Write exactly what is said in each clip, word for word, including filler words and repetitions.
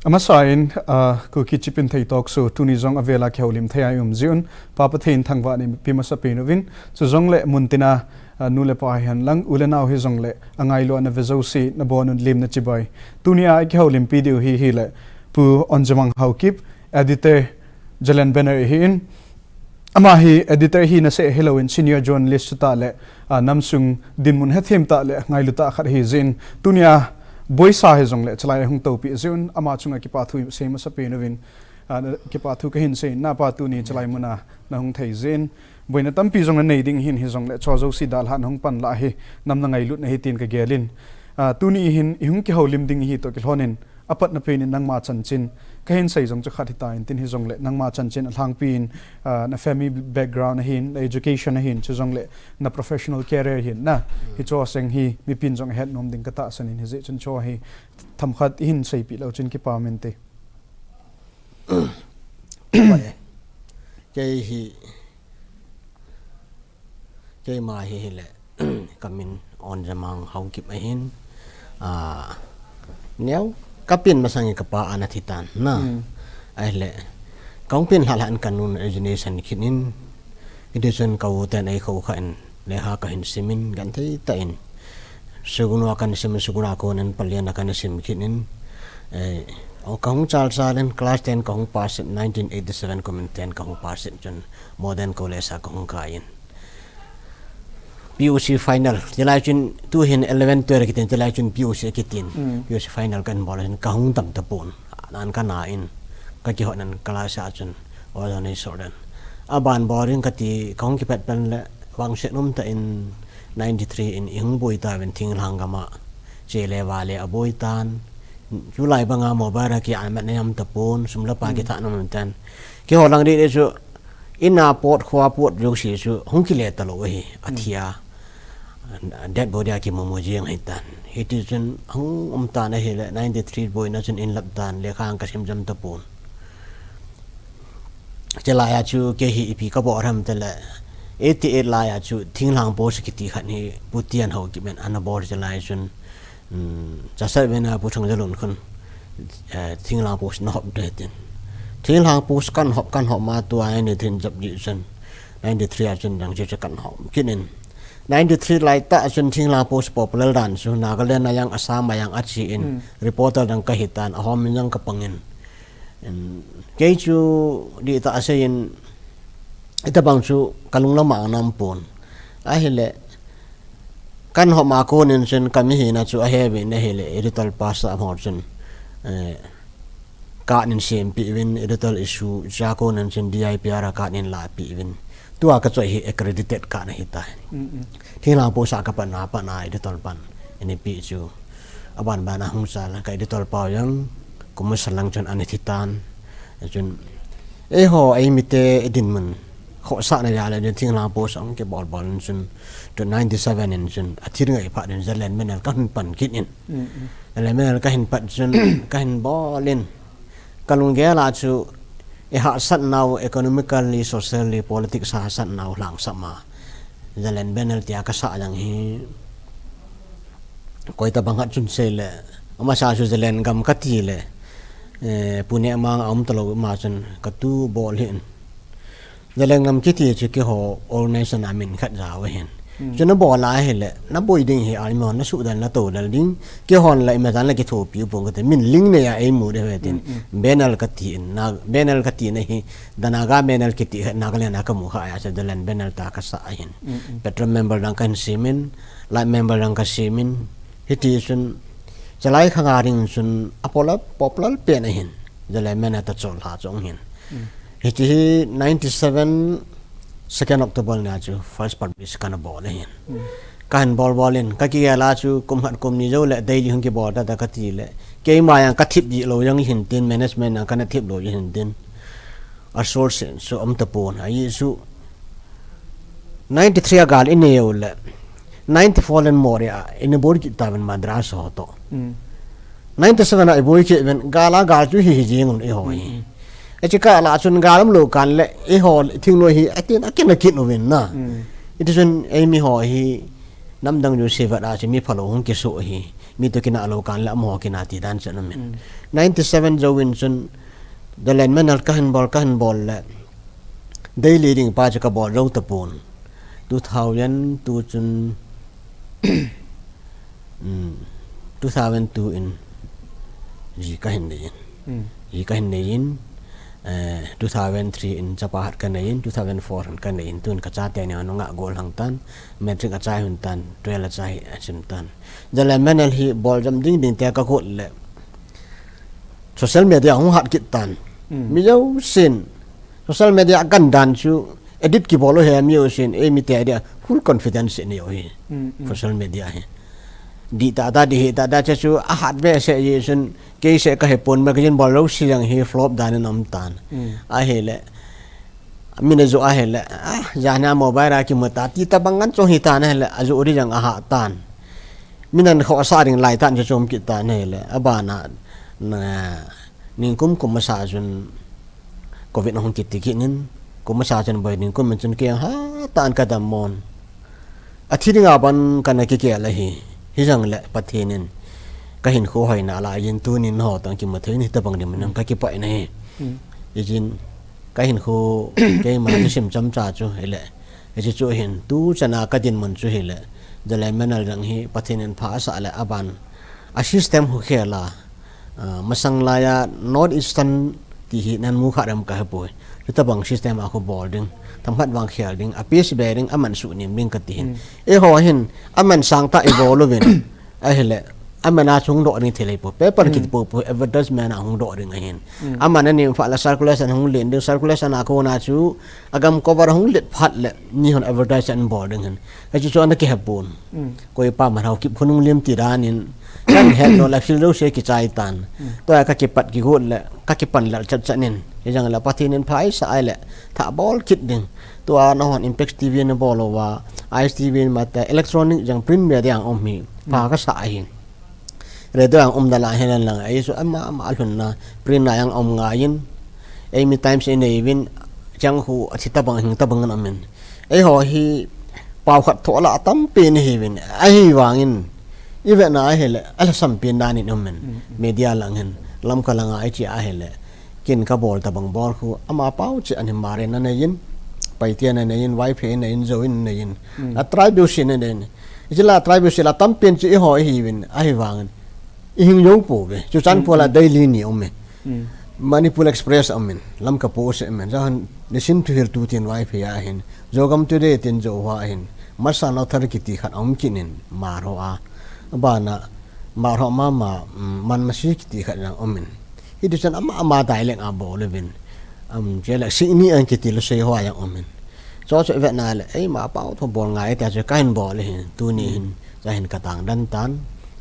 Amasain, ah, Kuki Chipin Thei Talk Show tuni jong avela kihoulim thei a i um jiuvin, Pa Pathen thangvah in eipeh masapen uvin, chujongle muntina, ah, nu le pa hihen lang, u le nao hijongle, angailutna ve jouse, nabonun lemna chibai. Tunia i kihoulimpi diu hi, hile, Pu Onjamang Haokip, Editor, Zalen Banner ahin, ama hi editor hina seh hilouvin senior journalist chutah le, ah, namsung dinmun hethem tah le ngailu tah khat ahi jin. Tunia boisa hijongle chalai ahung toupi jin, ama chunga kipa thu sei masapen uvin, ah, na, kipa thu kahin sei, napa tuni chalai muna nahung thei jin. Boina tampi jong nanei ding ahin hijongle, chua jouse dalhan nahung panla hi, nam nangailut nahi tin kagelin. Ah, tuni hin, ihung kihoulim ding hi toh kilhonin, apatna penin nangma chanchin, kahin sei jong chu khat hitan tin hijongle, nangma chanchin alhangpin, ah, na family background ahin, na education ahin, chujongle, na professional career ahin, na, hicho seng hi, mipin jong ahet nom ding katahsan in hijeh chun chua hi, themkhat ihin seipeh leu chun kipa mente. Kei hi, keima hi hile, kamin Onjamang Haokip ahin, ah, neo, kapen masang hi kapa ana thitan, na. Ahile, kahung pen lhalha in kanun resignation kit in, hitichun ka u ten eikhoukhah in, lekha kahin simin, genthei tah in. Sugnu a kana sim, sugnu a konin palian a kana sim kit in. Eh, o kahung chalchal in class ten kahung pass in, nineteen eighty-seven kumin ten kahung pass in chun Modern College a kahung kai in. P U C final, chulai chun tuhin eleven twelve kitin, chulai chun P U C kitin. P U C final kahin bol in kahung dam tapon. Nan kana in, kakihotnan class a chun, oja nei sor den. Aban boring kati, kahung kipatpan le, vangset um tah in ninety-three in ihung boi tauvin thinglhang gam a. Chele vale aboi tan. Chulai banga mobile a ki-an mat na jam tapon, sum le pai kithat nom tan. Kihou lang ding ding chu, in a pot, kho a pot, jouse chu, hung kile talou ahi, athia. Dead body a kimu mu jeng ahitan. Hitichun, hung um tan ahile, ninety-three boina chun in lap tan, lekha kasim jam tapon. Chulai a chu kei hi ipi kabol ham tile, eighty-eight lai a chu Thinglhang Post kiti khat hi Pu Tian Haokip in ana bol chulai chun, um, Chasat Vena Pu Thangjalun khun, eh, Thinglhang Post nahop ding tin. Thinglhang Post kanhop, kanhop ma tua ninety-three jap jeh chun, ninety-three a chun dang chu chu kanhop kit in. Ninety-three lai tah chun Thinglhang Post popular dan chu Nagaland a jong Assam a jong ache in, reporter dang kahitan, ahom in jong kapang in. Kei chu dihtah a seiyin, hitabang chu kalunglam a ana um pon. Ahile, kanhop ma konin chun kamihina chu ahe uvin ahile, editor pa sahmo chun, eh, card in sempeh uvin, editor issue cha konin chun D I P R a card in lapeh uvin. Tua kachoi hi accredited card ahitai. Thinglhang Post a kapatna, patna editor pan eipeh chu. Aban ban a hung chal, ka editor pa jong, kum masa lang chun ana thitan. Chun, eiho, eimite idinmun khohsahna jal a chun Thinglhang Post a hung kibol bol in chun, tu ninety-seven in chun, athir ngai phat in Zalen Banner kahin pan kit in. Zalen Banner kahin pat chun, kahin bol in. Kalunggel a chu, ihahsatnau, economically, socially, politics hahsatnau lhangsam a. Zalen Banner tia kasah jong hi, koitabang khat chun seile, amasa chu Zalen gam kati le, eh, Pu Nekmang a um talou ma chun katu bol hih in. Zalen gam kiti chu keiho All Nation a min khat jao ahin. Chu nabol a ahile, naboi ding hi army hon nasuhdal natoudal ding, keihon la imajan la kithopi u pon kati, min ling nei a eimu ding ahi tin. Banner kati in, na, Banner kati na hi, The Naga Banner kiti khat Nagaland a kamu kha a chu Zalen Banner tia kasah ahin. Patron member dang kahin sem in, Light member dang kasem in, hitichun, chulai khang a ding chun, a popular, popular pen ahin, Zalen Banner ta cholha chu ahin. Hiti hi ninety-seven second October nia chu first publish kana bol ahin. Kahin bol bol in, kakigel a chu kum khat kum ni jou le daily hung kibol ta ta kati le. Keima jong kathip jilou jong hin tin, management jong kana thip lou jong hin tin. A source chu um tapon, ahi chu ninety-three a gal inei u le, ninety-four len Moreh a, ina bol kit tauvin Madras ho toh. Ninety-seven a iboi kit uvin, gal a gal chu hi hi jing un eiho hi. Hiche kah a chun gal umlou kan le, eiho thingnoi hi, atin akin akin uvin na. Hitichun eimi ho hi, namdang jouse vet a chu mi phalou hung kisoh hi. Mi toh kinah lou kan le amaho kinah ti dan chu aum in. Ninety seven jouvin chun Jalen Manel kahin bol, kahin bol le daily ding pa chu kabol jou tapon. Two thousand two chun, um, two thousand two in ji kahin nei in. Ji kahin nei in, eh, two thousand three in chapa khat kanei in, two thousand four in kanei in, tun kachate ni anunga gollhang tan, matric achai hon tan, twelve achai asim tan. Jalen Manel hi bol jam ding ding te kagot le social media hung hat kit tan. Mi jousen social media agan dan chu edit kibol u hi mi jousen, eh, mite dia full confidence nei u hi. Social media hi. Dih tah tah, dih hih tah tah, che chu ahat behseh jeh chun, kei seh kahepon, magazine bol jouse jong hi flop dan in aum tan. Ahile, min ajoh ahile, ah, jan a mobile a kimu ta, ti tabang ngen chu hitan ahile, ajoh ding jong ahah tan. Min akhohsah ding lai tah chu chom kit tan ahile, abana, na, ningkum kum masa chun, covid ahung kiti kit in, kum masa chun boi ningkum in chun kei hatah in kadam mon. Athi dinga ban kana kikel ahi. Hijongle Pathen in kahinkho hoina lah a jin tunin ho tong kimu thei in hitabang ding mun kakipah in ahi. Ijin kahinkho keima kisim chomcha chu hile. Hiche chu hin tuchan a kadinmun chu hile. Jalen Manel jong hi Pathen in pha asah le aban a system khu khel a, ah, masang laiya North Eastern ti hi namu kha dem kahepoi. Chutabang system a khu bol ding, themkhat vang khel ding, a pace be ding, aman suhnem ding kati hin. Eiho hin, aman sangtah ibol uvin. Ahile, aman a chu hung doh ding thei lei po. Paper kiti popo, advertisement a hung doh ding ahin. Aman a nim phat le circulation hung len ding, circulation a kona chu, agam cover hung let phat le, mi hon advertise anbol ding hin. Hiche chu ana kihepon. Koipa man hao kip khonung lim ti dan in, kan het lou le feel lou se kichai tan. Tua kakipat kigot le, kakipan lal chat chat in. Hijongle Pathen in pha asah ahile, thah bol kit ding. Tua nahon Impex T V nabol uva, Ice T V mate, electronic jong print media jong um hi, pha kasah ahin. Radio jong um nalai hihen lang, ahi chu ama ama lhunna, print a jong um ngai in, eimi Times inei uvin, chang khu athi tabang hing tabang in um in. Eiho hi pao khat thoh lah a tampi nahiuvin, ahivangin, ivetna ahile, alhasam pen dan in um in, media lang hin, Lamka langa iche ahile, kin kabol tabang bol khu, ama pao cheh ahin Hmar in anei in, Paite in anei in, Vaiphei in anei in, Zou in anei in, a tribe jousen anei in. Hiche lah a tribe jousen lah a tampen chu eiho ihiuvin, ahivangin, ihing jou pouve. Churachandpur lah a daily ni um e. Manipur Express um in, Lamka Post um in, Jharkhand Nation thuhil tu tin Vaiphei a ahin, Zogam Today tin Zoho a ahin, Marsa Northern kiti khat um kit in, Hmar ho a, abana, Hmar ho mama, um, Manmasi kiti khat jong um in. Hiti chun ama ama dialect a bol uvin, um, chule Singni an kiti Lusei ho a jong um in. Chu chu ivetna le, eima pao tho bol ngai tia chu kahin bol ahin, tuni hin, chu hin katang den tan,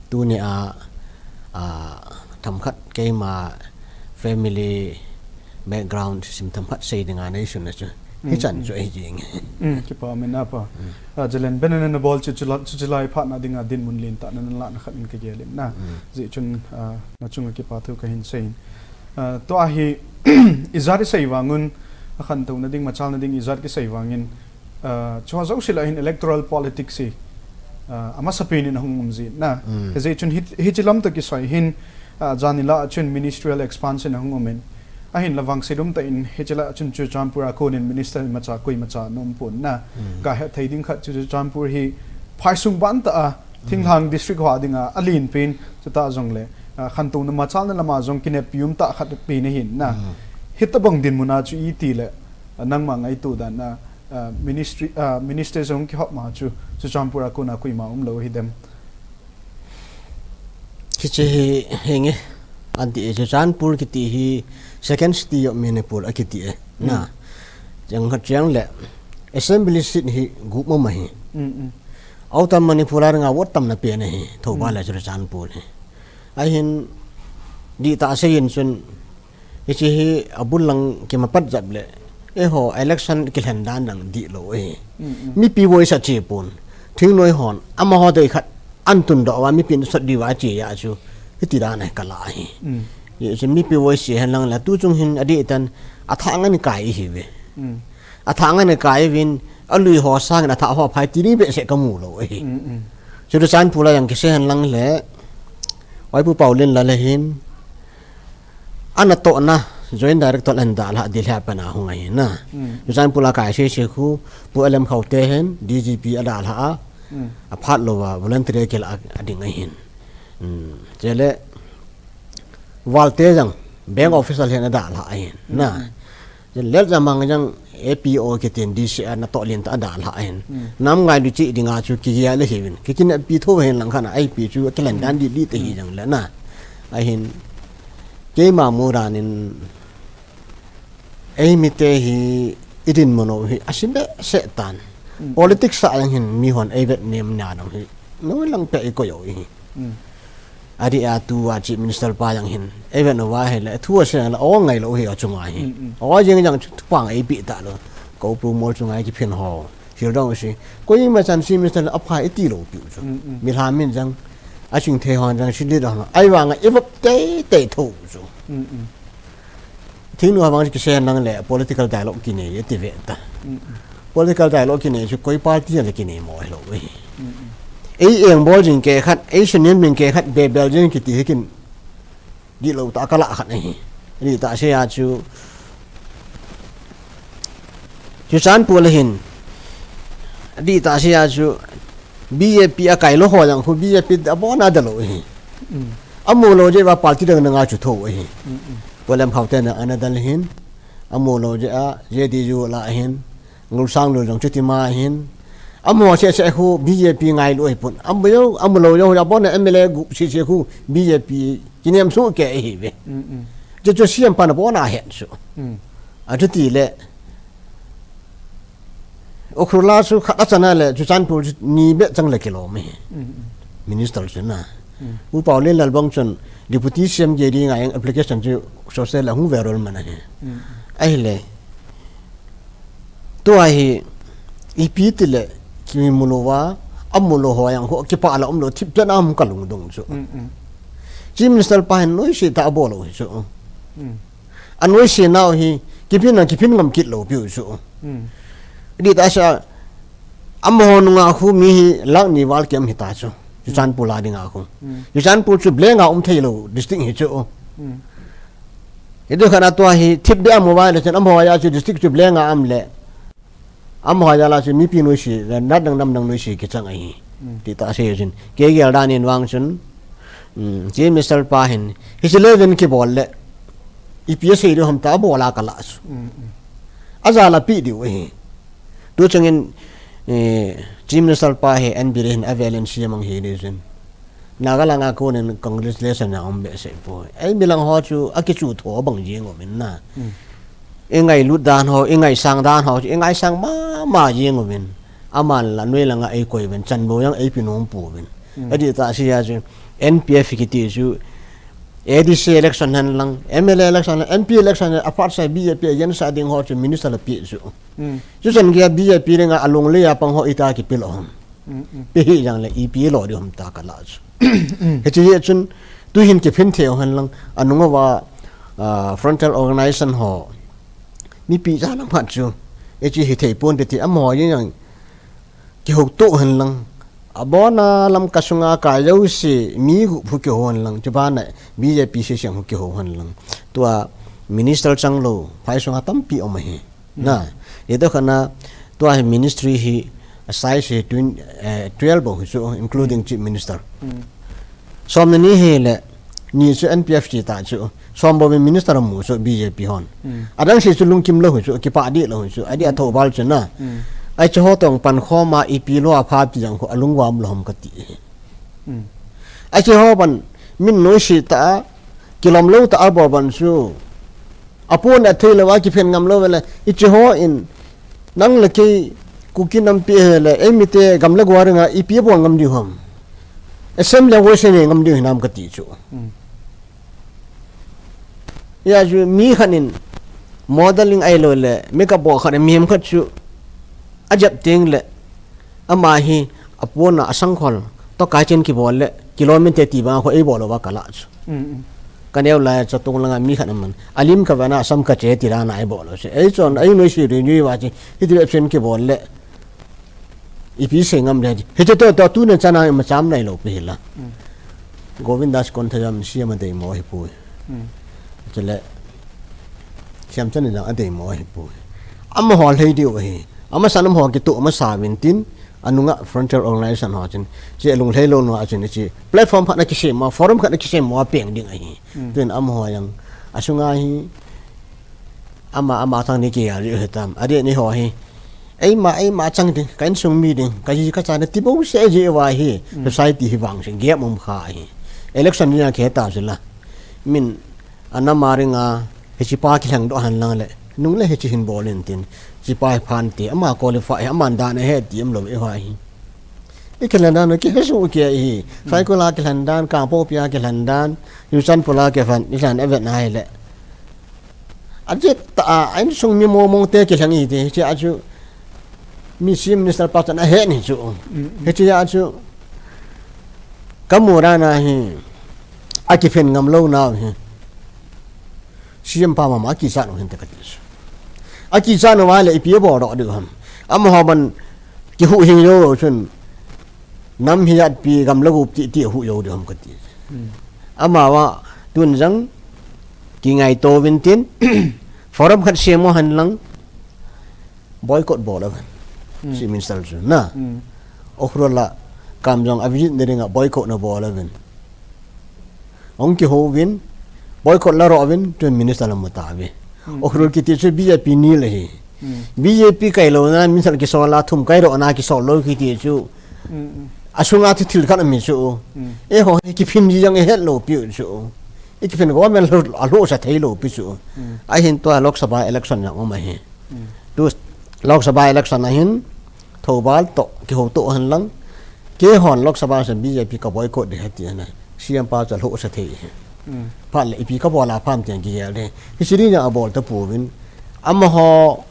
tuni a, a, themkhat keima family background sim themkhat sei dinga neisun a chu. Hichan chu ahi jing. Kipa min apa. A, Jalen, Benin nabol chu, chu la, chu, chu lai phatna dinga dinmun lentah na nalah na khat in kagel in na. Hijeh chun, a, nachunga kipa thu kahin sei in. A, tua hi, ijat isei vangun, akhantouna ding, machalna ding, ijat kisei vangin, a, chua jouse lah hin electoral politics hi, a, amasapen in ahung um jin na. Hijeh chun hi, hiche lam toh kisai hin, a, janhi lah a chun ministerial expansion ahung um in. Ahinla vangset umtah in hiche lah a chun Churachandpur a konin minister imacha koimacha ana um pon na. Kahet thei ding khat chu Churachandpur hi phaisung bantah a, thinglhang district ho a dinga, alen pen, chutah jongle, a, khantouna machalna lama jong kineppi umtah khat pen ahin na. Hitabang dinmun a chu iti le, a, nangma ngaito dan a, a, ministry, a, minister jong kihop ma chu, Churachandpur a kona koima umlou hidem. Hiche hi, hinge, anti e, Churachandpur kiti hi second city of Manipur akiti e, na. Chang khat chang le, assembly seat hi gup mama hi. Outer Manipur a dinga vote tamna pen ahi, Thoubal le Churachandpur hi. Ahin, dihtah seiyin chun, hiche hi abul lang kimapat jep le, eiho election kilhen dan lang dihlou ahi. Mipi voice ache pon, thingnoi hon, amaho dei khat, ahin tundoh uva, mipi nasot diuva ache a chu, hiti dan ahi kala ahi. Hiche mipi voice che hen lang le, tuchung hin adih tan, athah ngen kai ihiuve. Athah ngen kai uvin, alui ho sangin athah ho phai ti ding behseh kamu lou ahi. Churachandpur a jong kisei hen lang le, Pai Pu Paulin la le hin, ana tohna, Joint Director an dalha Delhi a pat a hung ahi na. Churachandpur a kai sese khu, Pu L M Khaute hin, D G P a dalha a, aphat lou a, voluntary kila a ding ahin. Chule, Valte jang, bank official hin a dalha ahin na. Lel jam mang jang A P O kitin D C a natoh lin ta a dalha ahin. Nam ngailu chi dinga chu kigel le hiuvin. Kikin a pi tho hin lang khan a I P chu kilan dan di di te hi jang le na. Ahin. Keima mu dan in eimi te hi i dinmun u hi a sim behseh tan. Politics a jang hin mi hon ei vet nem na dong hi. Noi lang pe i koi u hi. Adeh a tua Chief Minister pa jang hin. Ei vet uva hi le, thu a sei le, o ngai lou hi a chunga hi. O jing jang chu thupang ei pi ta lou. Ko pu mol chunga ki phin ho. Hil dong si. Koima chan Chief Minister le a pha i ti lou piu chu. Milham min jang. A ching thei hon jang si le dong. Ai vang a i vop tei tei tho chu. Thingnu a vang kisei nang le political dialogue kinei e ti ve ta. Political dialogue kinei chu koi party le kinei mo lou e. Ei eng bol jing kei khat, ei sunin min kei khat be bel jing kiti hi kin di lou ta ka la khat ahi. Di ta sei a chu. Churachandpur le hin. Di ta sei a chu. B J P a kai lou ho jang khu B J P a bon a da lou hi. A mu lou je va party dang dang a chu tho hi. Pu L M Khaute na ana dal hin. A mu lou je a J D U la hin. Ngulsang lou jong chuti ma hin. A mu se se khu B J P ngai lou hi pun. A mu lou, a mu lou jong a bon a M L A gu si se khu B J P kinem su ke hi ve. Chu chu C M pan a bon a het su. A chuti le. Ukhrul a chu khat a chana le Churachandpur chu ni be chang le kilom hi. Minister chu na. Pu Paulin Lalbong chun Deputy C M J D ngai application chu social a hung ve rol man ahi. Ahi le. Tua hi ipi ti le ki mu lou va, a mu lou ho jang ho kipa la um lou thip pen a um ka lung dong chu. Chief Minister pa hin noi si ta a bol lou hi chu. A noi si nau hi, kiphin a kiphin ngam kit lou piu chu. Di ta sa, a mo nunga khu mi hi lakh ni val kiam hi ta chu. Churachandpur la dinga khu. Churachandpur chu blank a um thei lou, district hi chu. Hi tu khana tua hi, thip be a mo vai le chen, a mo ya chu district chu blank a um le. A mo ya la chu mipi noi si, nat dang dam dang noi si kichang ahi. Ti ta sei jin. Ke gel dan in vang chun. Chief Minister pa hin. Hi si le vin kibol le. Ipi a sei diu ham ta bol a ka la chu. A ja la pi diu hi. Tu changin, eh, Chief Minister pa hi N B le hin a vel in C M ang hi ni jin. Naga langa konin congratulation na um behseh poi. Ei milang ho chu a kichu tho bang jing um in na. I ngailut dan ho, i ngaisang dan ho, i ngaisang mama jing um in. Aman la noi langa ei koi uvin, chan bo jang ei pi nom pu uvin. A di ta si ya chu N P F kiti chu A D C election hen lang, M L A election lang, M P election hen, a phat sa B J P a yen sa ding ho chu minister la pi chu. Chu chan kia B J P dinga a long le a pang ho i ta ki pi lou ham. Pi hi jang le ipi lo di hom ta ka la chu. Hichi hi chun tu hin kiphin thei hen lang a nung va, ah, frontal organization ho. Mipi ja lam khat chu. Hichi hi thei pon ti ti a mo yin jang kihou to hen lang. A bon a lam ka sunga ka jouse mi gu phu kihou hen lang. Chu ba na B J P se siang hu kihou hen lang. Tua minister chang lou, phai sunga tampi um ahi. Na, ye to khana, tua hi ministry hi, a size hi twin, eh, twelve bou hi chu, including chief minister. Som ni hi le, ni chu N P F chi ta chu, som bou minister mu chu B J P hon. Adang si chu lungkim lou hi chu, kipa di lou hi chu, adi a tho bal chu na. Ai chu ho tong pan khom a ipi lo a pha ti jang khu a lung vam lou ham ka ti hi. Ai chu ho pan, min noi si ta, kilom lou ta a bo ban chu. A pon a thei lou a kiphen ngam lou vele, i chi ho in, nang le kei Kuki nampi he le, ei mi te gam le gua ringa ipi a bol ngam diu ham. Assembly a voice nei ngam diu hinam ka ti chu. Ya chu mi khat in modeling ai lou le, makeup bol khat, mihem khat chu a jep teng le, ama hi a pon a sangkhol, to kai chen kibol le, kilometer ti bang a kho ei bol lou va ka la chu. Ka neo lai cha tung langa mi khat aman. A lim ka vana sam ka che ti la na ei bol lou se. Ei chon, ei noi si ri ni va chi. Hiti le chen kibol le. Ipi sei ngam le. Hiti to, to tu ne chana ma cham nai lou pi la. Govindas Kontha jong C M a deimo ahipoi. Chule Khemchand in jong adeimo ahipoi. Amaho lhei diu ahi. Amasan amaho kitoh masa uvin tin, anunga frontier organization ho chun, hiche lunglhai lou nau chun, hiche platform khat ana kisem uva, forum khat ana kisem uva peng ding ahi. Tuin amaho jong asunga hi ama, ama chang ni kei a ri hitam. Adeh ni ho hi. Eima, eima chang ding, ka insung mi ding, ka ji ka cha na ti bouseh ji uva hi. Society hi vang sing gei um kha hi. Election ni a khe ta sila. Min, ana ma ring a, hiche pa kilheng doh hen lang le. Nung le hiche hin bol in tin. Hiche pa hi phan ti, ama qualify, ama dan ahe ti um lou uva hi. I kilhen dan, kihe soh kei hi. Saikul a kilhen dan, Kangpokpi a kilhen dan, Churachandpur a kilhen, i kilhen a vet na hi le. Ajeh ta a, a insung mi mong mong te kilheng iti, hiche a chu, mi C M minister pa chan ahe ni chu. Hiche a chu, ka mu dan a hi, akiphin ngam lou nau hi. C M pa mama akichat u hinte kati chu. Akichat uva le ipi abol doh diu ham. Amaho ban kihuhhing jou lou chun. Nam hi jat pi gam le go ti, ti ahuh jou diu ham kati. Amavang tun jong kingaito uvin tin, forum khat sem u hen lang boycott bol uvin. Chief Minister chu na. Ukhrul a Kamjong a visit na ding a boycott na bol uvin. Hung kihou uvin, boycott la ro uvin, tun minister la mu ta uve. Ukhrul kiti chu B J P nil ahi. B J P kai lou na, minister kisol a thum kai ro na kisol lou kiti chu. Asunga thi thil khat ami chu. Eiho hi kiphin ji jong ihet lou pi u chu. I kiphin government lou, alou sa thei lou pi chu. Ahin tua Lok Sabha election jong um ahi. Tu Lok Sabha election ahin, Thoubal toh, kihou toh hen lang. Keihon Lok Sabha sung B J P ka boycott ding ahi ti ana. C M pa chu alou sa thei hi. Phat le ipi ka bol a pha ham ti kigel ding. Hiche ding jong abol tapouvin. Amaho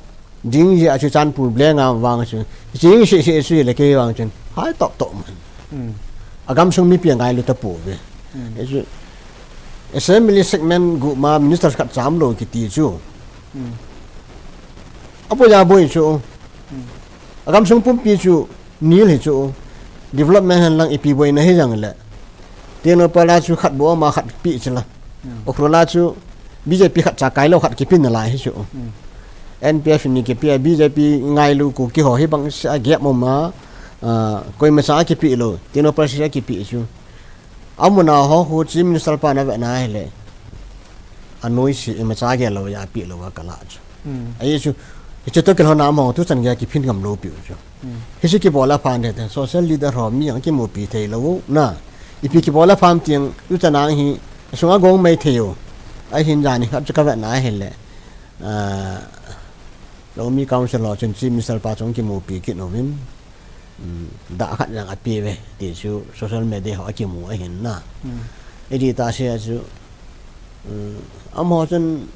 ding jeh a chu Churachandpur blank a vang chu. Hiche ding seh seh chu le kei vang chun. Hai toh toh man. Agamsung mipi angailu tapouve. Hichu assembly segment gup ma minister khat cham lou kiti chu. Aboi aboi chu. Agamsung pumpi chu nil hi chu. Development hen lang ipi boina hi jong le. Tengnoupal a chu khat bou ama khat pe chu la. Ukhrul a chu B J P khat cha kai lou khat kipe nalai hi chu. N P F ni kipe a B J P ngailu Kuki ho hi bang sa gap mo ma, ah, koima cha kipe lou. Tengnoupal sa kipe chu. Amun a ho khu Chief Minister pa na ve na hi le. Anoi si imacha gel lou a pe lou a kala chu. Ahi chu, hiche toh kilhon a amaho tu chan gei a kiphin ngam lou pi u chu. Hiche kibol a pha nte, social leader ho mi ang kimupi thei lou na. Ipi kibol a pha ham ti ang, tu chan a hi, sunga gong mai thei u. Ahin jani khat chu ka ve na hi le. Ah, Longmi Council ho chun Chief Minister pa chun kimupi kit uvin. Um, dah khat jong ape uve, ti chu social media ho akimu ahin na. Iti ta se a chu, um, amaho chun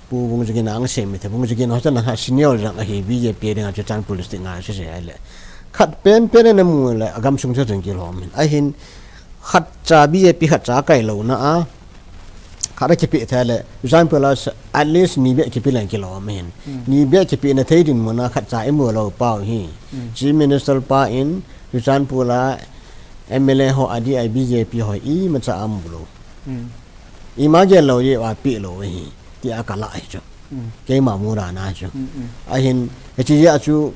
Pu Vungzagin a ang sem mi the, Vungzagin ho chun a senior jong ahi B J P ding a chu chan policy ngai se se le. Khat pen pen ana mu le, agamsung chu chun kilhom hin. Ahin khat cha B J P khat cha kai lou na a. Khat a kipe thei le, example a at least ni beh kipe leng kilom hin. Ni beh kipe na thei dinmun a khat cha imu lou pau hi. Chief Minister pa in, Churachandpur a M L A ho adeh a B J P ho imacha amu lou. Ima gel lou jeh uva pe lou hi. Ti a kala hi chu. Keima mu dan a chu. Ahin, hiche jeh a chu,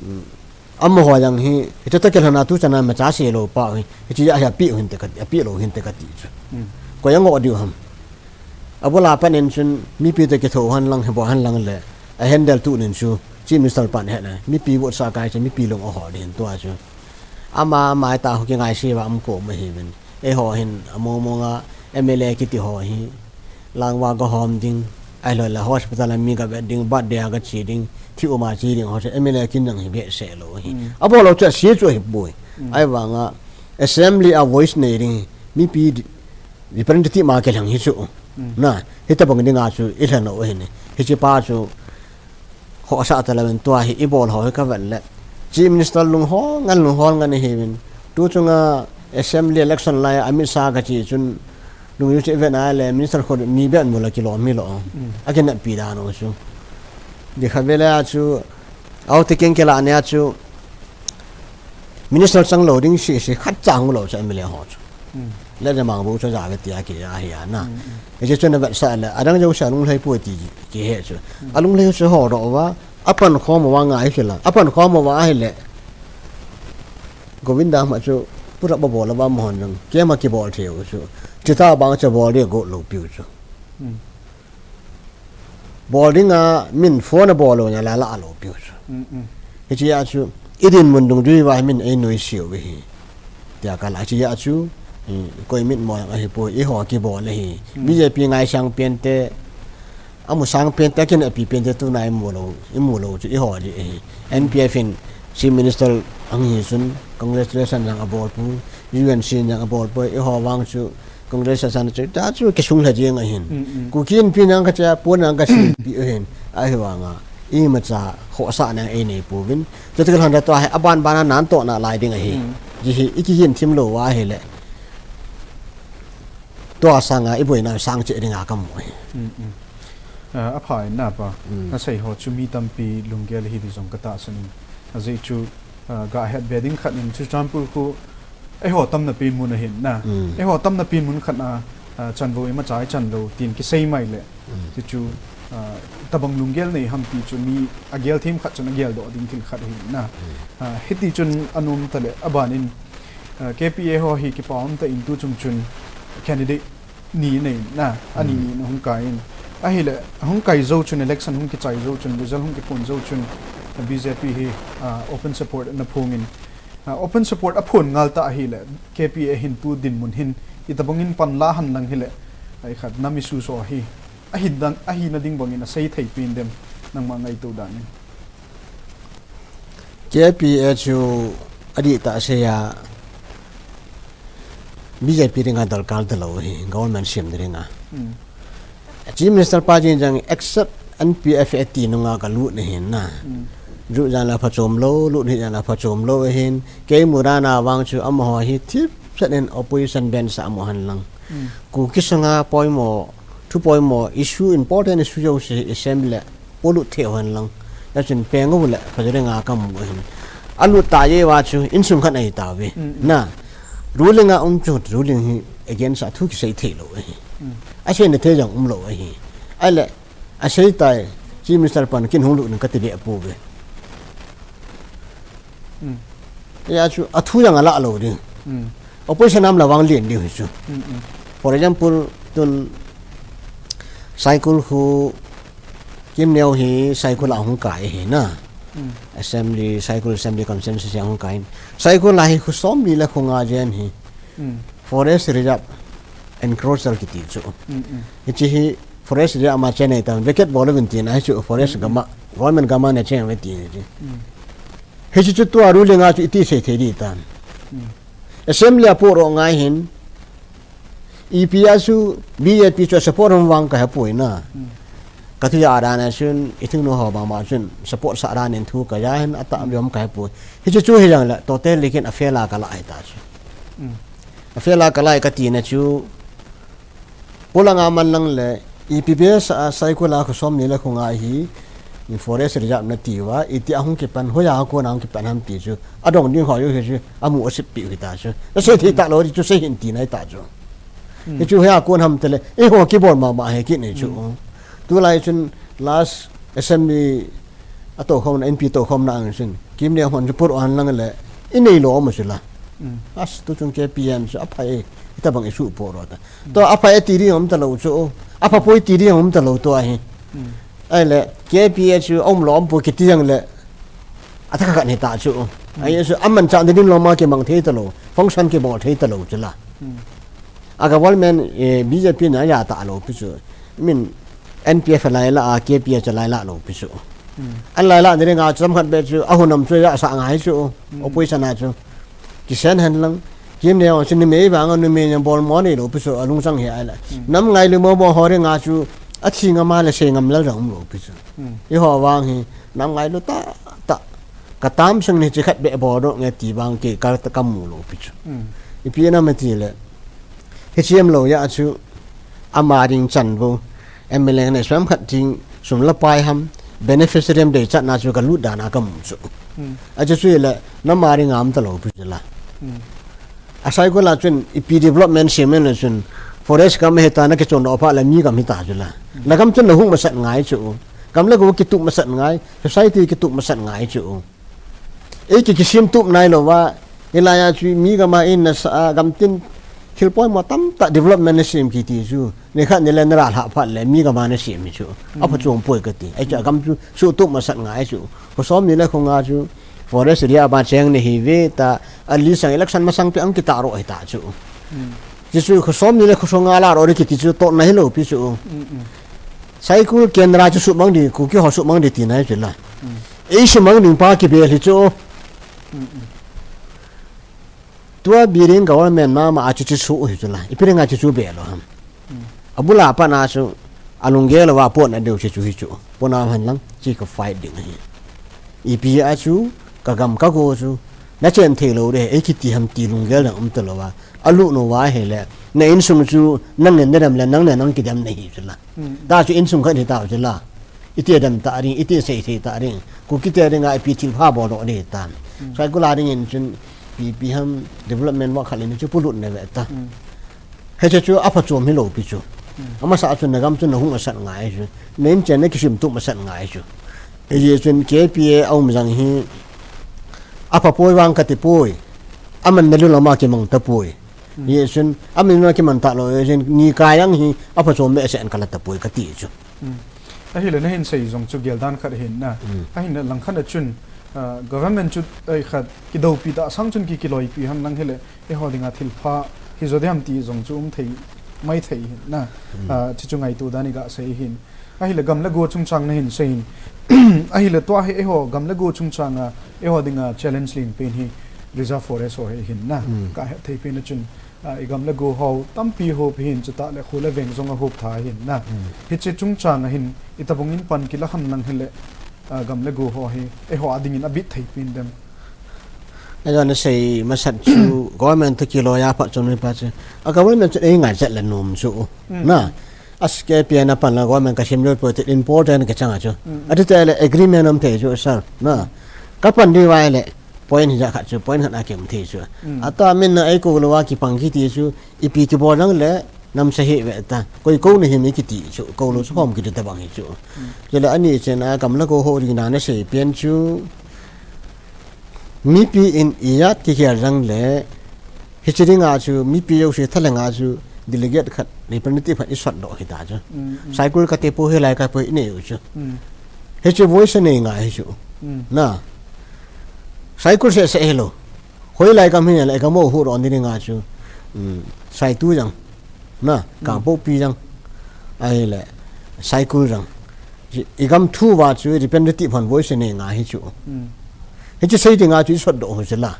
um, amaho jong hi, hiche toh kilhon a tu chan a imacha sei lou pau hi, hiche jeh a hi ape u hinte ka, ape lou hinte kati chu. Koi angoh diu ham. Abul a pat in chun, mipi toh kitho hen lang, hi bol hen lang le, a handle tu nin chu, Chief Minister pan he le, mipi vote sa kai chu, mipi lung ahol ding tua chu. Ama, ama ta ho kingai se va um ko ma hi vin. Eiho hin, among mong a, M L A kiti ho hi. Langva ga hom ding, ahilou le hospital a mi ga ve ding, birthday a ga che ding, thi um a che ding, ho chu M L A kin jong hi behseh lou hi. Abol lou chu ase chu hi boi. Ahivang a, assembly a voice nei ding, mipi di-, representative ma kilheng hi chu. Na, hitabang ding a chu, ilhen lou hi ni. Hiche pa chu, Khohsah talou in tua hi ibol ho hi ka vet le. Chief Minister lunghol ngen, lunghol ngen ahiuvin. Tu chunga Assembly election lai a Amit Shah ka chi chun lungju chu i vet na le Minister kho ni beh mu la kilom hi lou. A kineppi dan u chu. Di kha vele a chu, auto keng kila nia chu Minister chang lou ding seh seh khat cha hung lou chu M L A ho chu. Hmm. Le jamang bo chu ja ve tia ki a hi a na. Hmm, hmm. Hiche chu na vetsah le, adang jouse alunglhai poi ti kihe chu. Hmm. Alunglhai chu ho doh uva, apankhom uva ngai chu la. Apankhom uva ahile, Govinda ma chu pura ba bol uva mo hon jong. Keima kibol thei u chu. Chita bang chu bol ding go lou piu chu. Hmm. Bol dinga min phone a bol lou nia la la lou piu chu. Mm, mm. Hiche a chu, i dinmun dungjui uva hi min ei nuisat u hi. Tia ka la hiche a chu, i, koi mitmo jong ahi poi, eiho kibol ahi. Mm. B J P ngaisang pen te, amusang pen te, akineppi pen te, tuna i mu lou, i mu lou chu eiho ding ahi. Mm. N P F in Chief Minister ahung hi chun, congratulation jong abol poi, U N C jong abol poi, eiho vang chu, Congress a san chu, ta chu kisung lha jeng ahin. Mm, mm. Kuki Inpi nang kache, pu nang kache, pi ahin. Ahivanga, imacha, khohsah nang einei pouvin. Chuti kal hon ta tua hi, aban ban a nan tohna lai ding ahi. Mm. Hiche hi, i kihin thim lou uva ahile. Tua sanga, i boina sang cheh dinga kamu ahi. Mm, mm. Ah, apha in na pa. Mm. Nasei ho chu mi tampi lunggel hi ti jong ka tahsan in. Ajeh chu, ah, ga het be ding khat in Churachandpur khu eiho tamna pen mun ahin na. Mm. Eiho tamna pen mun khat a, ah, chanvo imacha i chan lou tin kisei mai le. Mm. Ti chu, ah, tabang lunggel nei ham ti chu mi agel them khat chun agel doh ding thil khat ahin na. Mm. Ah, hiti chun anom ta le aban in, ah, K P A ho hi kipa um ta in tu chung chun candidate ni nei na, ani Mm. ni na hung kai in. Ahile, hung kai jou chun election hung kichai jou chun, result hung kiphon jou chun, B J P hi, ah, open support na phong in. Ah, open support aphon ngal ta ahile, K P A hin tu dinmun hin, itabang in pan la hen lang hile, ai khat nam issue so hi, ahin dang, ahina ding bang in asei thei pen dem, nangma ngaito dan in. K P A chu adih tah a sei a, B J P dinga darkar talou hi, government sem dinga. Mm. Chief Minister pa jeng jeng accept N P F ati nunga ka lut na hin na. Mm. Lut jeng la phachom lou, lut hih jeng la phachom lou hin. Kei murana vang chu amaho hi thipchet in opposition ben sa mo hen lang. Mm. Kuki sunga poimo, thu poimo, issue, important issue jouse assembly le polut thei hen lang. Nachun peng u le, phajori nga kamu hin. Alut ta jeh uva chu, insung khat ahi tauve. Mm, mm. Na, ruling a um chu, ruling hi against a thu kisei thei lou ahi. Mm. Asei na thei jong um lou ahi. Ahile, asei tai, Chief Minister pan kin hung lut ning kati be pouve. Mm. Hia chu, athu jong ala lou ding. Mm. Opposition am la vang lien ding hi chu. Mm, mm. For example, tun Saikul khu Kim Neo hi Saikul a hung kai hi na. Mm. Assembly, Saikul Assembly Constituency a hung kai. Saikul a hi khu som ni le khu nga jen hi. Mm. Forest Reserve encroacher kiti chu. Mm, mm. Hiche hi Forest Reserve ama chen nei ta. Vacate bol uvin tina hi chu Forest Mm, mm. gama, government gama na chen ve ti hi chu. Mm. Hiche chu tua ruling a chu iti sei thei ding tam. Mm. Assembly a poh ro ngai hin, ipi a chu B J P chu support hung vang ka hepoi na. Mm. Ka thu ja dan a chun, i thing no ho bang ma chun, support sa dan in thu ka ja hin, ata Mm. mi om ka hepoi. Hiche chu hi jang le, total likin a fail a ka la hi ta chu. Mm. A fail a ka la hi ka tina chu, Polanga man lang le, ipi besa a Saikul a khu som ni le khu nga hi, i forest reserve na ti uva, iti a hung kipan, hoiya a kon a hung kipan ham ti chu, adong ding ho jong hi chu, amu asep pi u hi ta chu. Nasei thei ta lou, ti chu sei hin ti nai ta chu. Hmm. Hi chu hoiya a kon ham tile, eiho kibol mama hi kit nei chu. Hmm. Tulai chun last assembly a toukhomna, N P toukhomna ang chun, Kim Neo hon chu pur an lang le, i nei lou ma chu la. Hmm. As tu chung K P M chu aphai, hitabang i suhpoh ro ta. Tua aphai ati ding um talou chu. Apha poi ti ding um talou tua hi. Hmm. Ahile, K P A chu um lou um poi kiti jong le. Atha kha khat hi ta chu. Hmm. Ahi chu aman cha ding lou ma kimang thei talou. Function kibol thei talou chu la. Hmm. A government, eh, B J P na ja talou pi chu. Min N P F lai la a K P A chu lai la lou pi chu. Hmm. An lai la ding a cham khat be chu a hunam chu ja sa ngai chu. Hmm. Opposition a chu. Kisen hen lang. Kim Neo chu numei vang a numei na bol mo nei lou pi chu a lungchang hi ai la. Hmm. Nam ngailu mo mo ho ri nga chu a thi ngam a le sei ngam lal jong um lou pi chu. Hmm. Eiho vang hi nam ngailu ta ta. Ka tam sung ni chi khat be bol ro nge ti vang ke ka ta ka mu lou pi chu. Hmm. Ipi na me ti le. Hi chiam lou ya chu ama ding chan vo. M L A ne suam khat ding sum la pai ham, beneficiary am dei chat na chu ka lut dan a ka mu chu. Hmm. A chu chu le, na ma ri ngam talou pi chu la. Hmm. A Saikul a chun ipi development sem le chun forest gam hita na kichon doh phat le mi gam hita chu la. Na gam chun na hung masat ngai chu. Gam le go kitup masat ngai, society kitup masat ngai chu. Ei ki kisem tup nai lou va, hilai a chu mi gam a in na sa a gam tin thil poimo tamtah development na sem kiti chu. Ni khat ni le na ra lha phat le mi gam a na sem hi chu. A pha chom poi kati. Ei chu a gam chu sutup masat ngai chu. Khosom ni le khonga chu forest area ba cheng ni hi ve ta, a li sang election masang pe ang kita ro hita chu. Chu chu khosom ni le khosonga la ro ri kiti chu to na hi lou pi chu. Saikul kendra chu sumang di, Kuki ho sumang di ti na chu la. Ei sumang ding pa kibel hi chu. Tua biring government mama a chu chu su hi chu la. Ipi ringa chu chu bel lo ham. Abula pa na chu alunggel va pon a deu chu chu hi chu. Pon a han lang chi ka fight ding hi. Ipi a chu ka gam ka go chu. Na chen thei lou de, ei kiti ham ti lunggel na um ta lou va. A lu no va he le. Na insung chu nang ne na dem le nang ne nang kidem na hi chu la. Ta chu insung khat hi ta chu la. Iti dem ta ring, iti sei sei ta ring. Kuki te ring a ipi thil pha bol doh ni ta. Saikul a ring in chun ipi ham development va khat le ni chu pulut ne ve ta. He chu chu a pha chom hi lou pi chu. Amasa chu na gam chu na hung asat ngai chu. Na in chen na kisim tup masat ngai chu. Ei chun K P A a um jang hi a pha poi vang kati poi. Aman na lu lama kimang ta poi. Ei chun aman na kimang ta lou, ei chun ni ka yang hi a pha chom me se an kala ta poi kati chu. Ahile na hin sei jong chu gel dan khat hin na. Ahin lang khat a chun, ah, government chu ei khat kidopi ta sang chun ki kiloipi ham lang hile, eiho dinga thil pha hi jo diam ti jong chu um thei mai thei hin na. Ah, chu chu ngaitu dan i ga sei hin. Ahile gam le go chungchang na hin sei hin. Ahile tua hi eiho gam le go chungchang a eiho dinga challenge len pen hi reserve forest ho hi hin na. Ka he thei pen a chun, ah, i gam le go ho tampi hop hin chu ta le khu le veng jong a hop tha hin na. Hiche chungchang a hin i tabung in pan kila ham lang hile, ah, gam le go ho hi eiho a ding in a bit thei pen dem. Ei jong na sei masat chu government to kilo ya pha chun pa chu. A government chu ei ngai chat le nom chu. Na. As K P A na pan la government ka sim lo po te important ka chang a chu. A ti te le agreement um thei chu sir. Na. Ka pan di vai le point hi ja khat chu, point khat a ki um thei chu. A ta min na ei ko lo a ki pang kiti chu, ipi ki bol nang le, nam sa hi ve ta. Koi ko ni hi mi kiti chu, ko lo chu hom kiti ta bang hi chu. Chu le ani chen a gam le go ho ri na na sei pen chu. Mipi in ijat kikhel jang le, hiche dinga chu, mipi jouse thalhenga chu, delegate khat, representative khat i sot doh hita chu. Saikul kate po hilai ka po i nei u chu. Hiche voice nei ngai hi chu. Na. Saikul seh seh hilou. Hoilai gam hi le, gam u hu ro ni dinga chu. Saitu jang. Na, Kangpokpi jang. Ahile, Saikul jang. I gam thu va chu representative hon voice nei ngai hi chu. Hiche sei dinga chu i sot doh u chu la.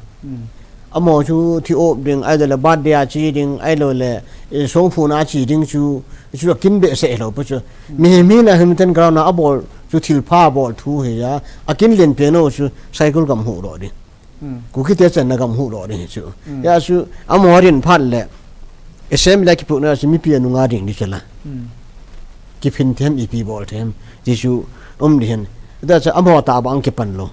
Amaho chu thi op ding, ahilou le birthday a che ding, ahilou le, eh, songphun a che ding chu, chu akin behseh lou pu chu. Mihem hina hin ten ground a abol chu thil pha bol thu hi a, akin len pen u chu Saikul gam hu doh ding. Kuki te channa gam hu doh ding hi chu. Ya chu, amaho rin phat le, assembly a kipuina chu mipi anunga ding di chu la. Kiphin them, ipi bol them, ti chu um di hen. Da cha amaho ta bang kipan lou.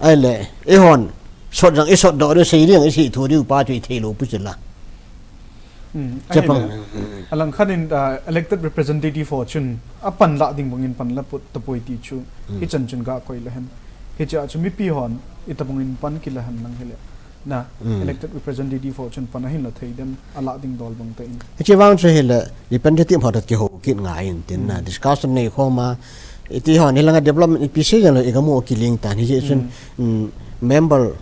Ahile, eihon, sot jang i sot doh ding, sei ding i sei thu diu pa chu i thei lou pu chu la. Chapang. Ahile, alang khat in, ah, elected representative ho chun, a pan la ding bang in pan la put ta poi ti chu, hichan chun ga koi le hen. Hiche a chu mipi hon, i tabung in pan kila hen lang hile. Na, elected representative ho chun pan ahin la thei dem, a la ding dol bang ta in. Hiche vang chu hile, representative ho ta kihou kit ngai in tin na, discussion nei khom a, iti hon, hilanga development ipi sei jang le, i gam u kiling tan, hiche chun, member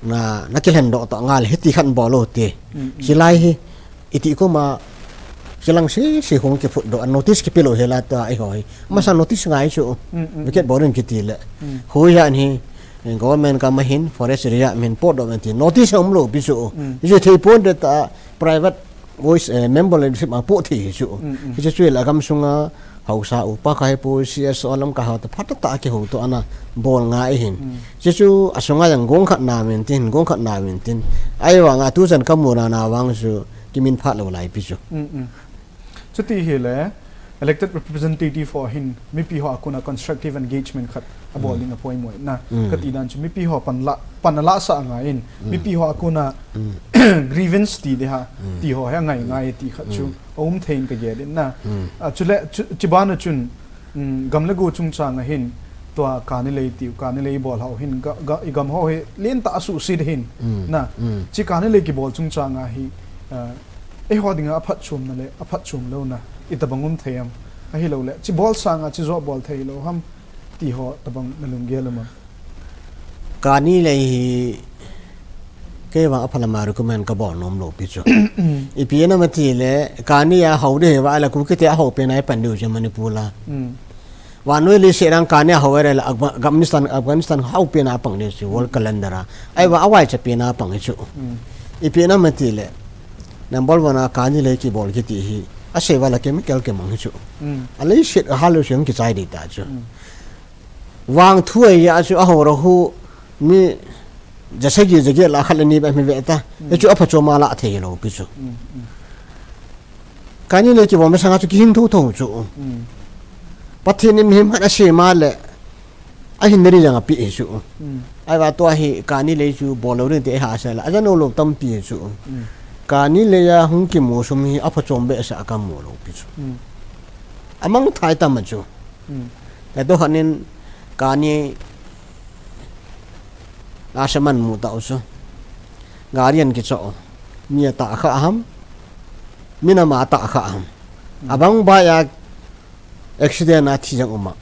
na, na kilhen doh toh ngal, hiti khan bol u ti. Hilai hi, iti koma, hilang si, si hung kiphut doh, notice kipe lou hela ta, eiho hi. Masa notice ngai chu, wicket boring kiti le. Hui ya ni, government ka ma hin, forest area min pot doh men ti, notice um lou pi chu. Hiche thei pon de ta, private voice, eh, member leadership a po thei hi chu. Hiche chu la gam sunga, Haosa upa ka hi pu C S O lam ka hou ta phat ta ki hou to ana bol ngai hin. Chu chu a sunga jang gong khat na min tin, gong khat na min tin. Ahivanga tu chan ka mu na na vang chu kimin phat lou lai pi chu. Chuti hile elected representative ho hin mipi ho a kona constructive engagement khat a bol ding a poimo na. Kati dan chu mipi ho pan la, pan a la sa ngai in. Mipi ho a kona grievance ti de ha, ti ho he ngai ngai ti khat chu a um thei in ka gel in na. A, chule chu, chibana chun, um, gam le go chungchang a hin tua kani lei tiu, kani lei bol ho hin ga, ga, i gam ho hi lien ta a suhset hin na. Chi kani lei kibol chungchang a hi, a, eiho dinga a phatchomna le a phatchom louna i tabang um thei am? Ahilou le chi bol sanga chi jo bol thei lou ham ti ho tabang na lunggel um am? Kani lei hi kei vang a phalama recommend ka bol nom lou pi chu. Ipi na ma ti le, kani a ho de hi va la Kuki te a ho pen a i pan diu chu Manipur la. Vannoi leiset a kani a ho e le Afga-, Afghanistan, Afghanistan ho pen a pang diu chu world calendar a. Ai va a vai cha pen a pang chu. Ipi na ma ti le, number one a kani lei kibol kiti hi a sei va la chemical kemang hi chu. A leiset a hal lou chu kichai di ta chu. Vang thu ai ya chu a ho ra hu mi ja sagi ja giet la khat le ni ba mi ve ta. He chu a phatchom a la thei lou pi chu. Kani lei kibol masanga chu kihing thotho chu. Pathen in mihem khat a sem a le a hin nari jang a pi hi chu. Ai va tua hi kani lei chu bol lou ding ti a ha sa la. A ja no lou tampi hi chu. Kani lei a hung kimu sum hi a phatchom behseh a ka mu lou pi chu. A mang thai tam a chu. Ka to hanin kani a sa man mu ta u chu. Gari an kicho. Mi a ta kha ham. Mi na ma ta kha ham. A bang ba ya accident a thi jang um a.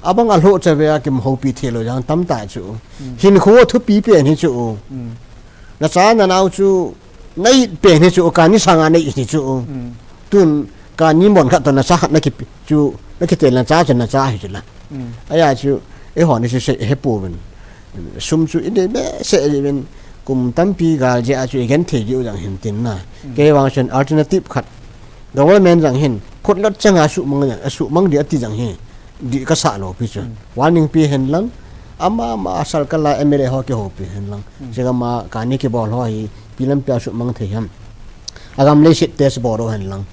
A bang a hlo cha ve a kim ho pi the lou jang tam ta chu. Hin kho thu pi pen hi chu. Na cha na nau chu na it pen hi chu, kani sanga na it hi chu. Tun kani mon khat to na cha khat na ki chu, na kitel na cha chu na cha hi chu la. Aya chu, eiho ni chu sei he pu vin. Sum chu i nei behseh jeh in kum tampi gal jeh a chu i gen thei diu jang hin tin na. Kei vang chun alternative khat. Government jang hin, phut lot chang a suhmang jang, a suhmang di a ti jang hi. Di ka sa lou pi chu. Warning pi hen lang. Ama, ama, a sal ka la M L A ho kihou pi hen lang. Chega ma kani kibol ho hi, pi lam pi a suhmang thei ham. A gam leiset test bol lou hen lang.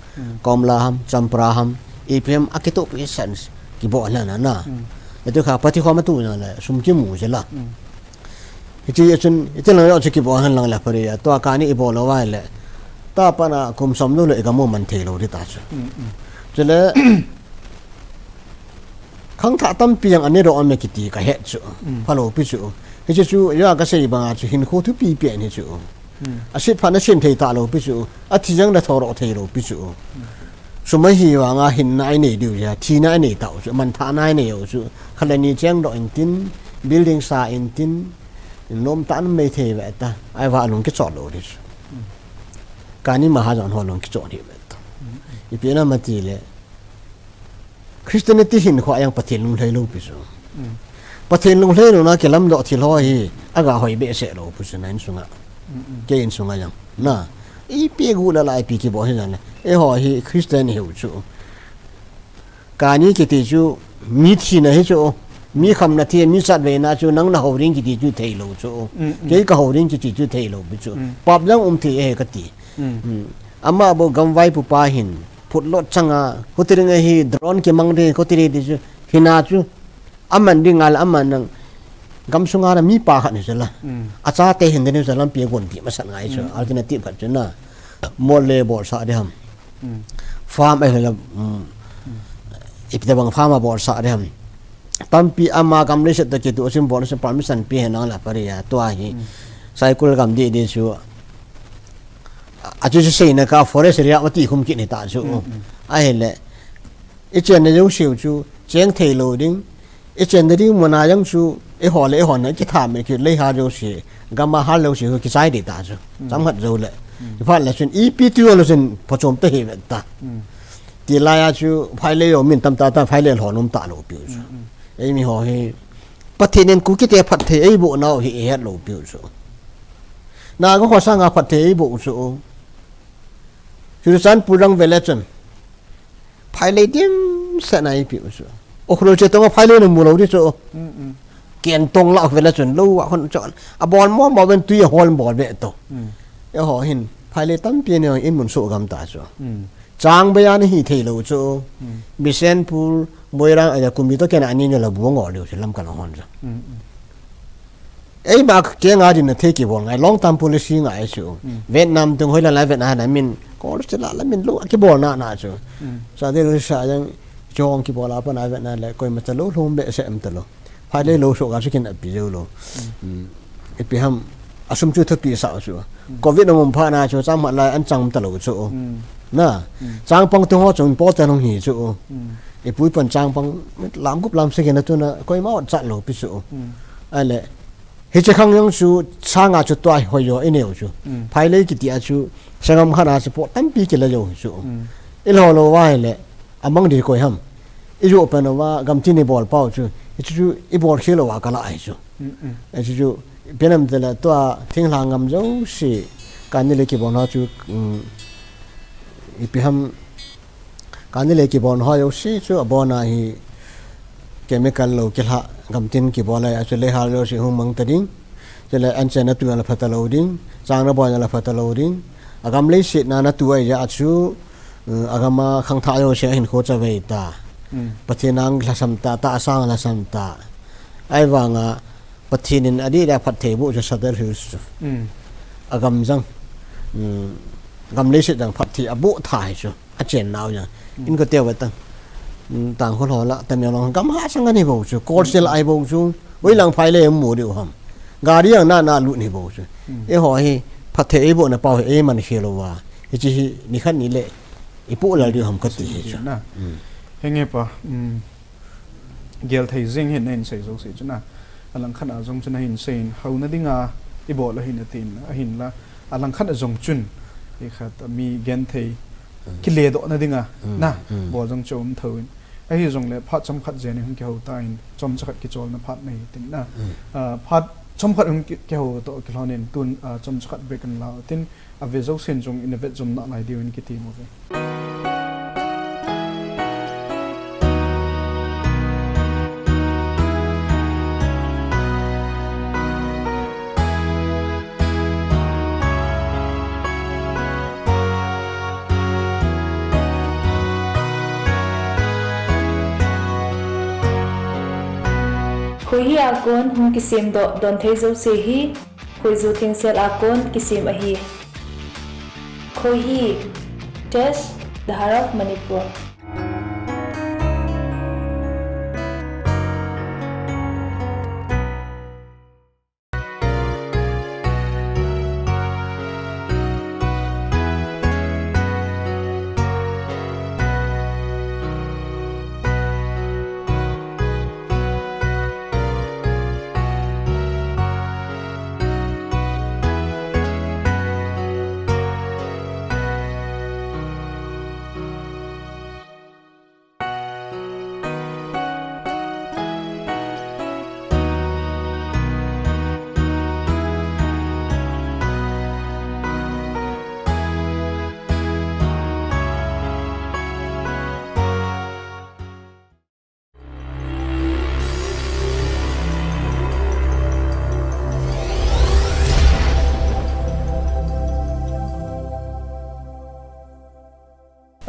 Komla ham, Champra ham, ipi ham, a kitoh pi san kibol la na na. Atu kha pati khom a tu na le, sum kimu je la. Hichi a chun, iti lang yo chu kibol hen lang la pari a. Tua kani i bol lou vai le. Ta pa na kum som lou le i gam u man thei lou di ta chu. Chule, khangthah tampi jang ani ro an me kiti ka het chu. Pha lou pi chu. Hichi chu, ya ka sei bang a chu hin kho thu pi pi ni chu. A sit pha na sin thei ta lou pi chu. A thi jang na tho ro thei lou pi chu. Sum a hi vang a hin na i nei diu ya, thi na i nei ta u chu, man tha na i nei u chu. Kha le ni cheng do in tin, building sa in tin, nom ta an mei thei ve ta. Ai va lung kichot lou di chu. Kani ma ha jan ho lung kichot di ve ta. Ipi na ma ti le. Christianity hin kho a jang Pathen lunglhai lou pi chu. Pathen lunglhai louna kilam doh thil ho hi, a ga hoi behseh lou pu chu na in sunga. Kei in sunga jang. Na, ipi gu la lai pi kibol hi jang le. Eiho hi Christian hi u chu. Kani kiti chu, mi thina hi chu. Mi khamna thi, mi chatveina chu, nang na hou ding kiti chu thei lou chu. Kei ka hou ding kiti chu thei lou pi chu. Pap jang um thei e ka ti. Ama bo gam vaipu pa hin, phut lot chang a, khuti ring a hi drone kimang ding, khuti ri ti chu, hina chu, aman ding ngal, aman nang, gam sunga na mi pa khat ni chu la. A chate hin ding ni chu lampi a gon ti masat ngai chu, alternative khat chu na. Mol le bol sa di ham. Farm a hi la, ipi tabang farm a bol sa di ham. Tampi ama gam leiset ta kitu a chun bol a chun permission pi hen lang la pari a, tua hi. Cycle gam di di chu. A chu chu seina ka forest area ma ti khum kit ni ta chu. Ahile, i chenna jouse u chu, cheng thei lou ding. I chenna ding muna jang chu, eiho le eiho na kitham e kit lei ha jouse. Gam a hal jouse u kichai di ta chu. Chang hat jou le. I phat le chun, ipi tu le chun, pha chom ta hi ve ta. Ti lai a chu, phai le jo min tam ta ta, phai le lhon um ta lou pi u chu. Ei mi ho hi, Pathen in Kuki te phatthei ei boh nau hi ei het lou piu chu. Naga ho sanga phatthei ei boh chu. Churachandpur lang vele chun. Phailei dimset na ei piu chu. Ukhrul che tonga phailei na mu lou di chu. Ken tong la vele chun lou a hon chu. A bol mo mo ven tui a hol bol ve to. Eiho hin phailei tampi ni in mun su gam ta chu. Chang beiya na hi thei lou chu. Bishenpur, Moirang, aya kumi to kena ani nyo la buang ngol leu chu lam ka la hon chu. Eima keng a dinna thei kibol ngai, long term policy ngai chu. Vietnam tung hoilai lai Vietnam na min, kol se la la min lo kibol na na chu. Sa de lo sa jang chong kibol a pa na Vietnam le koima ta lo lhom be se em ta lo. Phai le lo so ka chu kin api jo lo. Ipi ham asum chu thupi sa chu. Covid na mum pha na chu chang ma lai an chang ta lo chu. Na, chang pang tu ho chung po ta nong hi chu. Ipui pan chang pang lam gup lam se kin tu na koima ot chat lo pi chu. Ai le, hiche khang jong chu sanga chu tua hoi jo i neo chu. Phai le kiti a chu sangam khat a chu po tampi kila jo chu. I lo lo vai le, amang di koi ham. I jo pen va gam tin i bol pau chu. Hichu chu i bol khel lo va kala ai chu. Hichu chu penam te la tua thinglhang gam jo si ka ni le kibol ho chu. Ipi ham Kani le kibon ho jouse chu abon a hi chemical lo kilha gam tin kibol a chu le hal jouse hung mang ta ding. Chule an chen na tu na la pha ta lo ding, chang na boi na la pha ta lo ding. Agam leiset na na tu a ja chu, uh, agam a khangthah jouse ahin kho chavei ta. Pathen ang lhasam ta, tahsa ang lhasam ta. Ahivanga Pathen in adih dia phatthei boh chu Sadar Hills chu. Agam jang. Gam leiset jang phatthei aboh tha hi chu. Achen nau jang. In ko teu ta. Tangkhul ho la, Tamenglong gam ha sang ani bou chu. Kolsel ai bou chu. Oi lang phai le mu diu ham. Gari ang na na lut ni bou chu. Eiho hi phatthei eiboh na pau hi eiman khel uva. Hichi hi nikhat ni le ipoh lal diu ham kati hi chu. Henge pa. Gel thei jing hin na hin sei jouse chun a, alangkhat a jong chun a hin sei in, hou na dinga i bol a hin a tin, a hin la, alangkhat a jong chun, i khat a mi gen thei, kile doh na dinga, na, bol jong chu um tho in. Ahi jong le, phat chomkhat jen i hung kihou ta in, chomcha khat kicholna phat nei tin na. Ah, phat chomkhat hung ki-, kihou toh kilhon in, tun, ah, chomcha khat break an la tin, A ve jousen jong in a vet jom nalai diu in kiti mo ve. Khohi a kon hung kisem doh don thei jouse hi Khoiju thengsel a kon kisem ahi. Khohi, Tesh, The Heart of Manipur.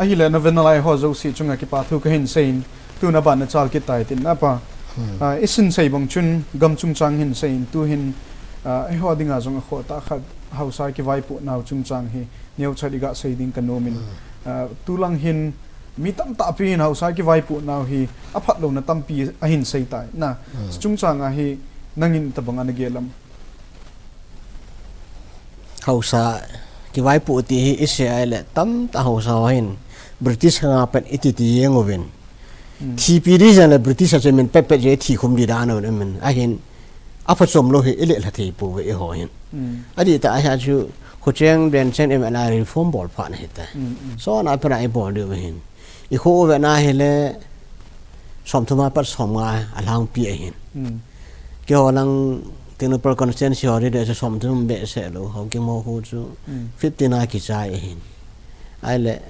Ahile na ven nalai ho jouse chunga kipa thu kahin seiyin, tuna ban nachal kit tai tin na pa. Hmm. Ah, i sin sei bang chun gam chungchang hin seiyin, tuhin, ah, eiho dinga jong akhoh tah khat haosa kivaipoh nau chungchang hi neocha iga sei ding kanom in. Hmm. Ah, tulang hin mi tamtah pi hin haosa kivaipoh nau hi aphat louna tampi ahin sei tai na. Hmm. Chungchang a hi nangin tabang ana gel am. Haosa kivaipoh ti hi i sei a ahile tamtah haosa ho hin British khang a pat i titi jeng uvin. Hmm. Thi pi di jeng le British a chu min pet pet jeng thi khum di dan uvin min. Ahin aphachom lou hi i lelha thei pouve eiho hin. Hmm. Adih tah a hi a chu Khocheng Benchen M L A reform bol phat na hita. Hmm, hmm. So na pera i bol diu hin. I kho u ve na hile, somthum a pat somnga alhangpi ahin. Hmm. Keiho lang Tengnoupal constituency ho ding ding chu somthum behseh lou, Haokip ho khu chu hmm fifteen a kichai ahin. Ahile,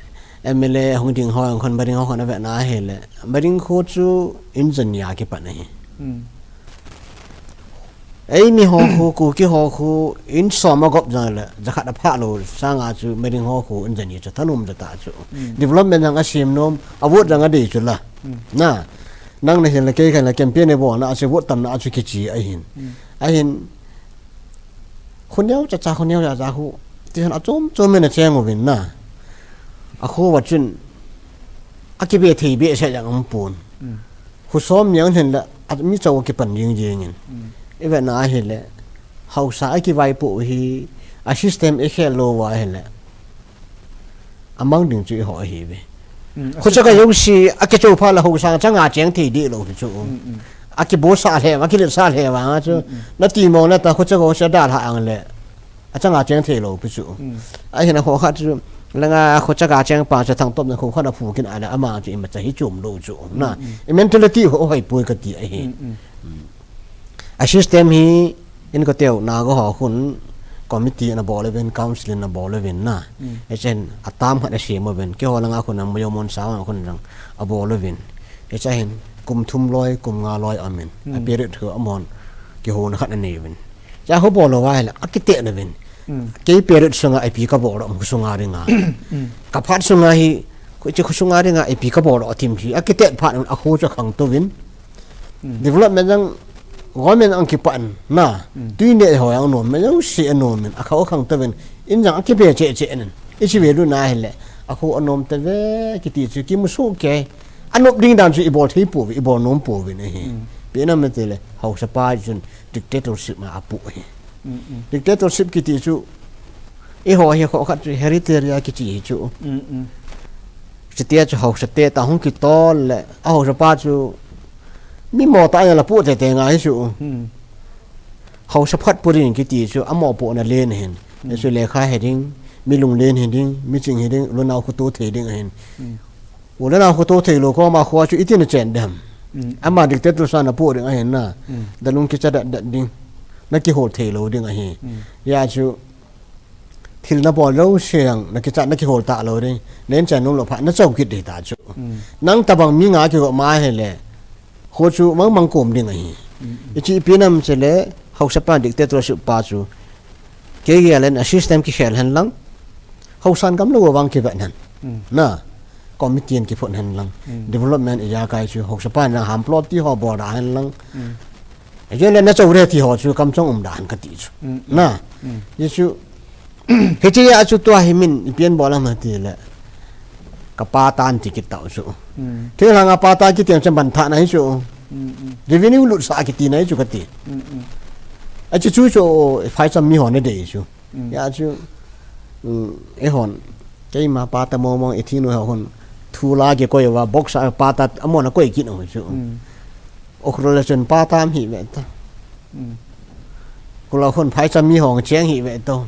M L A hung ding ho, hung khon Maring ho khon a ve na hile, Maring khu chu in jani a kipan ahi. Hmm. Eimi ho khu, Kuki ho khu, in som a gop jong le, jakhat a phah lou, sanga chu Maring ho khu, in jani chu, thanom jatah chu. Mm. Development jong a sem nom, a vote jong a dei chu la. Mm. Na, nang na hin la kei khan la campaign a bol na, a chu vote tam na, a chu kichi ahin. Mm. Ahin, Khoneo chacha, khoneo chacha khu. Tichun achom chom in acheng uvin na. Akho va chun. Akibe thei behseh jong umpon. Khosom niang hin le, a mi chou kipan jing jing in. Ivet na ahile. Haosa akivaipoh u hi, a system ikhel lou uva ahile. Amang ding chu eiho ahiuve. Khocha ka jouse, akichou phat le haosa changa cheng thei deh lou hi chu. Akibosah lheh, akiletsah lheh vang a chu. Nati mong na ta khocha ka jouse adalhah ang le. Achanga cheng thei lou pi chu. Ahin akho khat chu. Langa khocha ka cheng pa chu thangtop na kho khat aphu kin a le ama chu imacha hi chom lou chu. Na, i mentality ho hoi poi kati ahi. A system hi in ko teu na ko ho khun committee na bol uvin, council na bol uvin na. Echen atam khat asem uvin. Keiho langa khun a mayo mon sa khun jong abol uvin. Echen kum thum loi, kum nga loi amin. A period khu amon kihona khat anei uvin. Cha khu bol lou uva le, akiteh uvin. Kei period sunga ipi kabol lou, khu sunga dinga. Ka phat sunga hi, khu chi khu sunga dinga ipi kabol lou, atim hi. Akiteh phat un akhu chu akhangtou vin. Development jong government ang kipan na. Tui neh ho jong nom, me jong si anom in, akhu akhangtou vin. In jong akibe cheh cheh in. Ichi ve lu na hile. Akhu anom tave kiti chu kimu soh kei. Anop ding dan chu ibol thei pouve, ibol nom pouve na hi. Pi na me tile, haosa pa chun dictatorship ma apoh hi. Dictatorship kiti chu, eiho hi kho khat chu hereditary a kichi hi chu. Chutia chu haosa te ta hung kitol le, a haosa pa chu, mi mo ta la pu te te ngai chu. Haosa phat pu ding kiti chu, a mopohna len hin. Chu lekha he ding, mi lunglen he ding, mi ching he ding, lunau khuto thei ding ahin. U le nao khuto thei lou koma kho chu itin achen dem. Ama dictator sa na pu ding ahin na. Dalung kicha dat dat ding. Na kihol thei lou ding ahi. Ya chu thil na bol lou siang na kicha na kihol ta lou ding. Nen chan nung lou pha na chau kit ding ta chu. Nang tabang mi nga kigo ma hile. Kho chu mang mang kom ding ahi. Ichi pi nam chele haosa pa dictatorship pa chu. Kei gel in a system kikhel hen lang. Haosan gam lou vang kivet hen. Na. Committee in kiphut hen lang. Development ijakai chu haosa pa na ham plot ti ho bol da hen lang. Ejele na chou re ti ho chu kamchong um da hen kati chu. Na. Ye chu. Hitia chu tua hi min ipi an bol am tile. Ka pa tan ti kit tau chu. Thinglhang a pa ta kiti ang chen ban tha na hi chu. Revenue lut sa kiti na hi chu kati. Achi chu chu phai cham mi ho na dei chu. Ya chu. Eihon. Keima pa ta mong mong i thing noi ho hon. Thu la kikoi uva box a pa ta amon a koi kit u chu. Ukhrul a chun pa tam hi ve ta. Khulou khun phai cham mi hong cheng hi ve to.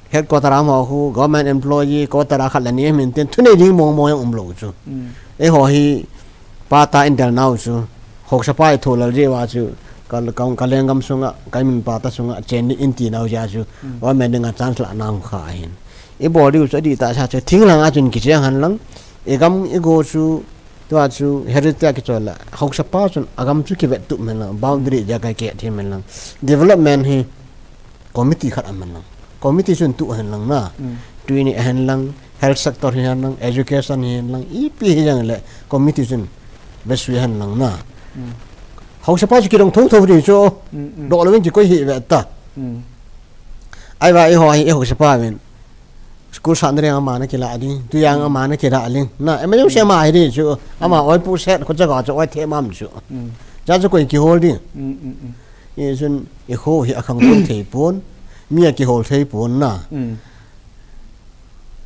Headquarter a mo khu government employee quarter a khat la ni min tin thunei ding mong mong jong um lou chu. Eiho hi pa ta in del nau chu. Haosa pa i tho lal je va chu. Ka, ka, ka lenggam sunga, ka min pa ta sunga, chen ni in ti nau ja chu. Government dinga chance la nang kha hin. I bol diu chu adih tah sa chu. Thinglhang a chun kicheng hen lang. I gam i go chu. Tua chu heritage kichol la. Haosa pa chun agam chu kivet tup hen lang. Boundary ja kai ke thim hen lang. Development hi committee khat aman lang. Committee chun tu hen lang na. Tui ni hen lang. Health sector hi hen lang. Education hi hen lang. Ipi hi jang le committee chun vesui hen lang na. Haosa pa chu kidong thong thong ri chu. Doh lo win kikoi hi ve ta. Ai va i ho hi i haosa pa win. School sat na ding ama na kila ding, tuiang ama na kila ding. Na, ema jong se ama hi ding chu, ama oi pu set, kho chaga chu oi the mam chu. Cha chu koi kihol ding. I chun, i kho hi akhang pon thei pon, mi a kihol thei pon na.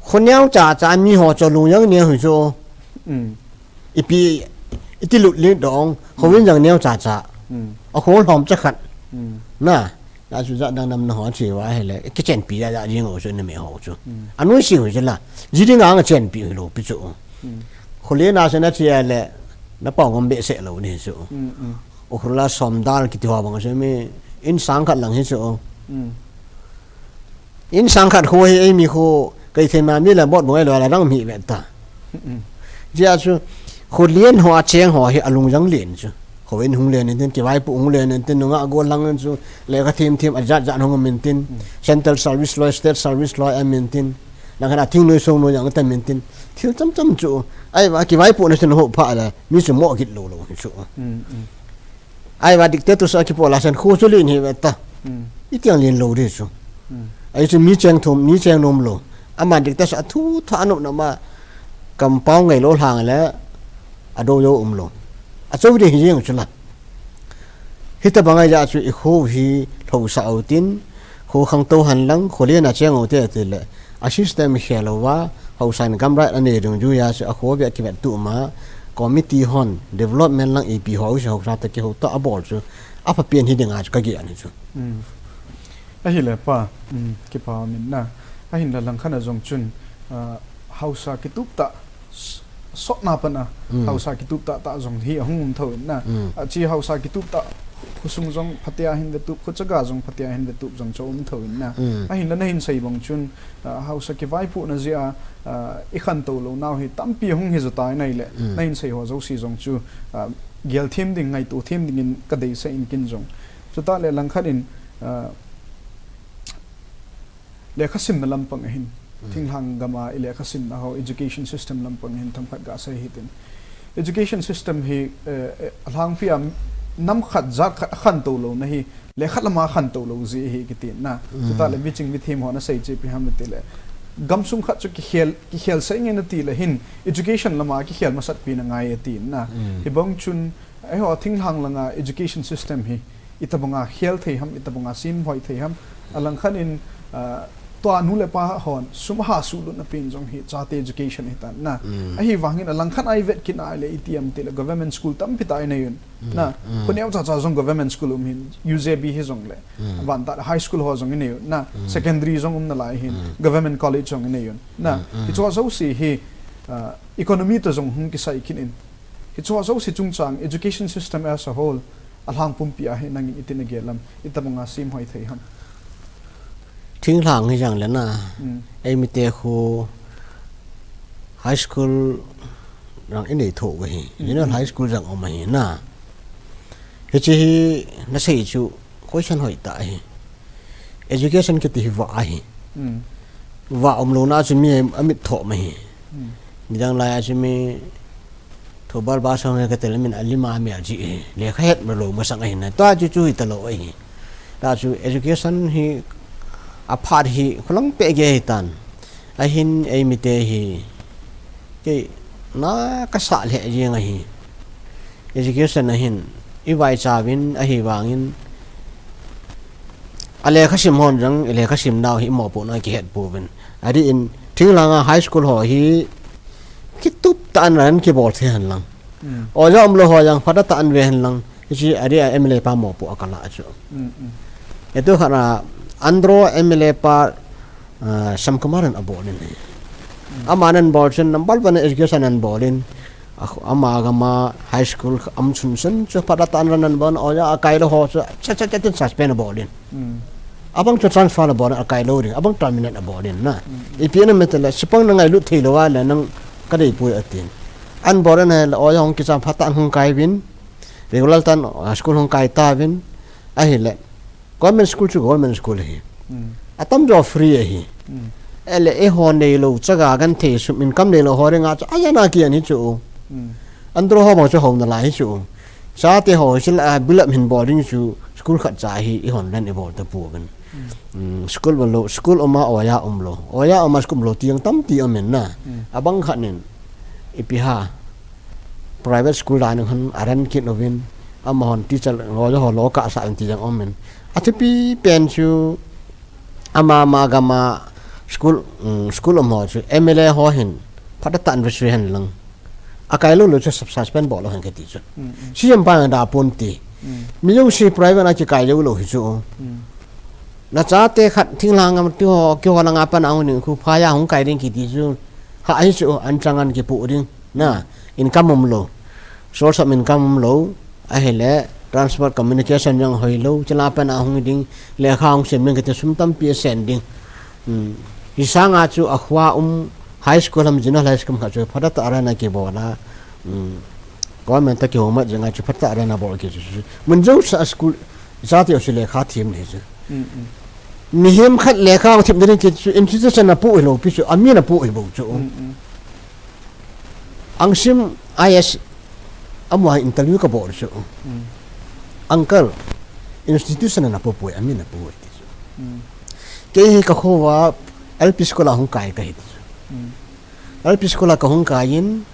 Kho neo cha cha mi ho chu lung jang neo hi chu. Ipi, iti lut ling dong, kho win jang neo cha cha. A kho lhom cha khat. Na. Na chu ja dang nam na ho che va hele. Kichenpi ja ja jing o chu na me ho chu. Anui si ho chu la. Ji ding ang chenpi lo pi chu. Khole na se na che le. Na pau ngom behseh lo ni chu. Ukhrul a som dal kiti ho bang chu mi in sang khat lang hi chu. In sang khat kho hi ei mi kho Kei thei ma mi la bot boi lo la dang mi ve ta. Jia chu, kho lien ho a cheng ho hi alung jang lien chu. Kho in hung lien in tin, kivaipu hung lien in tin, nunga go lang in chu, le ka thim thim a jat jat hung min tin. Central service loi, state service loi a min tin. Nang kana thing noi song noi jang ta min tin. Thil cham cham chu, ai va kivaipu na chu ho pha la, mi chu mo kit lo lo chu. Ai va dictator sa kipo la sen kho chu lien hi ve ta. I tiang lien lo de chu. Ahi chu mi cheng thum, mi cheng nom lou. Ama dikta sa thu tha anop na ma compound ngai lou hlang le ado yo um lou. A chou ding hi jeng chu la. Hita bang ahi ja chu i kho hi lhou sa u tin, kho khang to han lang, kho le na cheng u te ti le. A system hi lou va, hausa in gam right a nei dung ju ya chu a kho ve a kivet tu ma, committee hon, development lang ipi ho si hausa ta ki ho ta a bol chu, a pha pian hi ding a chu ka gi ani chu. Ahi le pa, um, kipa min na. Ahin la langkhan a jong chun, uh, hausa kitup ta, s- sotna pan a, hausa kitup ta ta jong hi a hung um tho in na. A chi hausa kitup ta, khosung jong phatia hin ve tup, khochaga jong phatia hin ve tup jong cho um tho in na. Ahin la na hin sei bang chun, uh, hausa kivaipu na jia, uh, i khan to lou nau hi tampi hung hi jo tai nai le. Na hin sei ho jo si jong chu, uh, gel thim ding ngai tu thim ding in ka dei sa in kin jong. Chuta le langkhat in, uh, lekha simna lampang ahin, thinglhang gam a i lekha simna ho education system lampang ahin themkhat ga sei hitin. Education system hi, eh, eh, a lhangpi a nam khat jat khat a khan to lou na hi, lekha lama khan to lou ji hi kiti na. Chuta le miching mithem ho na sei chi pi ham ti le. Gamsung khat chu kikhel, kikhel sei nge na ti le hin, education lama kikhel masat pi na ngai ati na. Hi bang chun, Eiho thinglhang langa education system hi, itabanga khel thei ham, itabanga simhoi thei ham, alangkhat in, ah, tua nu le pa hon, sum ha sulut na pin jong hi, chate education hi tan na. Ahi vangin alangkhat ai vet kin ai le itiam ti le government school tampi ta i nei un. Na, khoneo cha cha jong government school um hin, U J B hi jong le. Van ta high school ho jong i nei un. Na, secondary jong um na lai hin, government college jong i nei un. Na, hi chu a jo si hi, ah, economy to jong hung kisai kin in. Hi chu a jo si chungchang education system as a whole, a lhang pumpi a hi nangin itin a gel lam, itabanga simhoi thei ham. Thinglhang hi jang le na, ei mite khu high school rang i nei tho ka hi, junior high school jang um a hi na. Hi chi hi na sei chu, Question hoi ta hi. Education kiti hi va ahi. Va um lou na chu mi a mit tho ma hi. Nidang lai a chu mi thobal ba sang ka tel min a lima mi a ji hi. Lekha het ma lou ma sang ahi na. Ta chu chu hi ta lou ahi. Ta chu education hi a phat hi khulang pe ge hi tan. Ahin ei mite hi. Kei na ka sa le jing ahi. Education ahin i vai cha vin ahi vangin a lekha sim hon jang i lekha sim nau hi mo pu na ki het pu vin. Adi in thinglhang a high school ho hi kitup ta an ran ki bol the han lang. O ja um lo ho jang phata ta an ve han lang. Hi chi adi a M L A pa mo pu a ka la chu. E tu khana Andro M L A pa Ah, Shyamkumar in a bol in hi. Ama nan bol chun number one education an bol in. A, ama gama high school am chun chun chu phata tan ran an bol o ya a kai lo ho chu cha cha cha tin suspend a bol in. Abang chu transfer a bol a kai lo ring abang terminate a bol in na. Ipi na me te le sipang na ngai lut thei lo a le nang ka dei pui a tin. An bol in le o ya hong ki cham phata an hong kai vin. Regular tan, ah, school hong kai ta vin. Ahi le. Government school chu government school hi. Atam jo free ahi. Ele e ho nei lo chaga gan thei sum income nei lo ho renga chu aya na ki ani chu. Andro ho bang chu ho na lai chu. Chate ho sil a bilap hin boarding chu school khat cha hi i hon len i bol ta pu gan. School bol lo school oma oya um lo. Oya oma school lo tiang tam ti amen na. Abang khat nin ipi ha. Private school dan hun aran kin ovin. Ama hon teacher lo ho lo ka sa an ti jang omen. Athupi pen chu ama ma gama school, um, school um ho chu M L A ho hin phata tan ve sui hen lang. Akai lo lo chu sub- suspend bol lo hen kati chu. C M pa da pun ti. Mi jong si private a ki kai lo lo hi chu. Na chate khat thinglhang am ti ho ki ho langa pan a hung ning khu phaya hung kai ding kiti chu. Ha ai chu an chang an ki pu ding. Na, income um lo. Source of income um lo. Ahile, transport communication jong hoi lo. Chila pen a hung ding, lekha hung sim ding kiti sum tampi a sen ding. Hi sanga chu a khua um high school ham junior high school kha chu phata ta arena ki bola. Government ta ki homa jinga chu phata arena bol ki chu. Mun jo sa school, sa ti o si lekha thim ni chu. Mihem khat lekha thim ding ki chu institution a pu hi lo pi chu, ami na pu hi bo chu. Angsim I S amwa interview ka bol chu. Uncle, institution na pu pu ami na pu ti chu. Kei hi ka kho uva L P school a hung kai ka hi ti chu. Mm. L P school a ka hung kai in,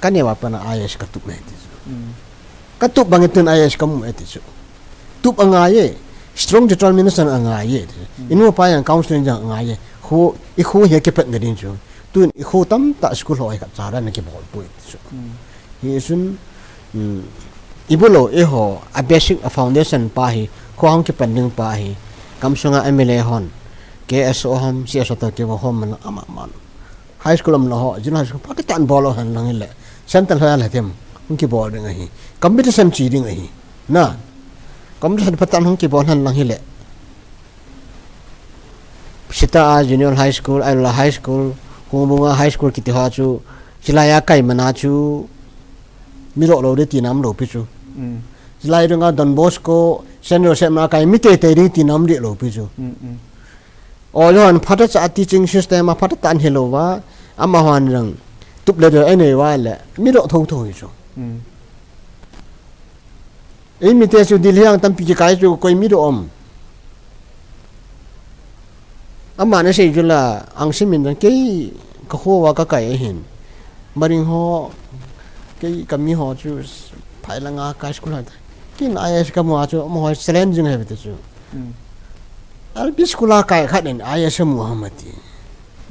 ka neo a pat a I A S ka tup na hi ti chu. Mm. Ka tup bang in tun I A S ka mu e ti chu. Tup a ngai e, strong determination a ngai e ti chu. Mm. I nu pa jong counseling jong a ngai e. Kho, i kho hi a kipatna ding chu. Tun i kho tamtah school ho hi khat cha dan a kibol poi ti chu. Mm. Hichun, um, i bul u, eiho, a basic, a foundation pa hi, kho hung kipan ding pa hi, gamsunga M L A hon, K S O ham, C S O toh kibol hom man, ama man. High school umlou ho, junior high school, phatah in bol u hen lang hile, center ho a la them, hung kibol ding ahi. Competition chi ding ahi. Na, competition phatah in hung kibol hen lang hile. Sita a Junior High School, ahilou le High School, Khongbung a High School kiti ho chu, chilai a kai man a chu, mi doh lou ding tina um lou pi chu. Mm. Chilai dunga Don Bosco, Saint Joseph ma kai mi teitei ding tina um deh lou pi chu. Mm, mm. O, Johan, phatah cha teaching system a phatah in hilou va, amahon jong, tup le doh a nei uva le, mi doh thotho hi chu. Mm. Eimite chu Delhi a tampi kikai chu koi mi doh um. Aman asei chu la, Angsim in jong kei ka kho uva ka kai ahin. Maring ho, kei ka mi ho chu phai langa kai school a. Ken I A S ka mu a chu, amaho challenging ahi ti chu. Mm. L P school a kai khat in I A S a mu ham ati.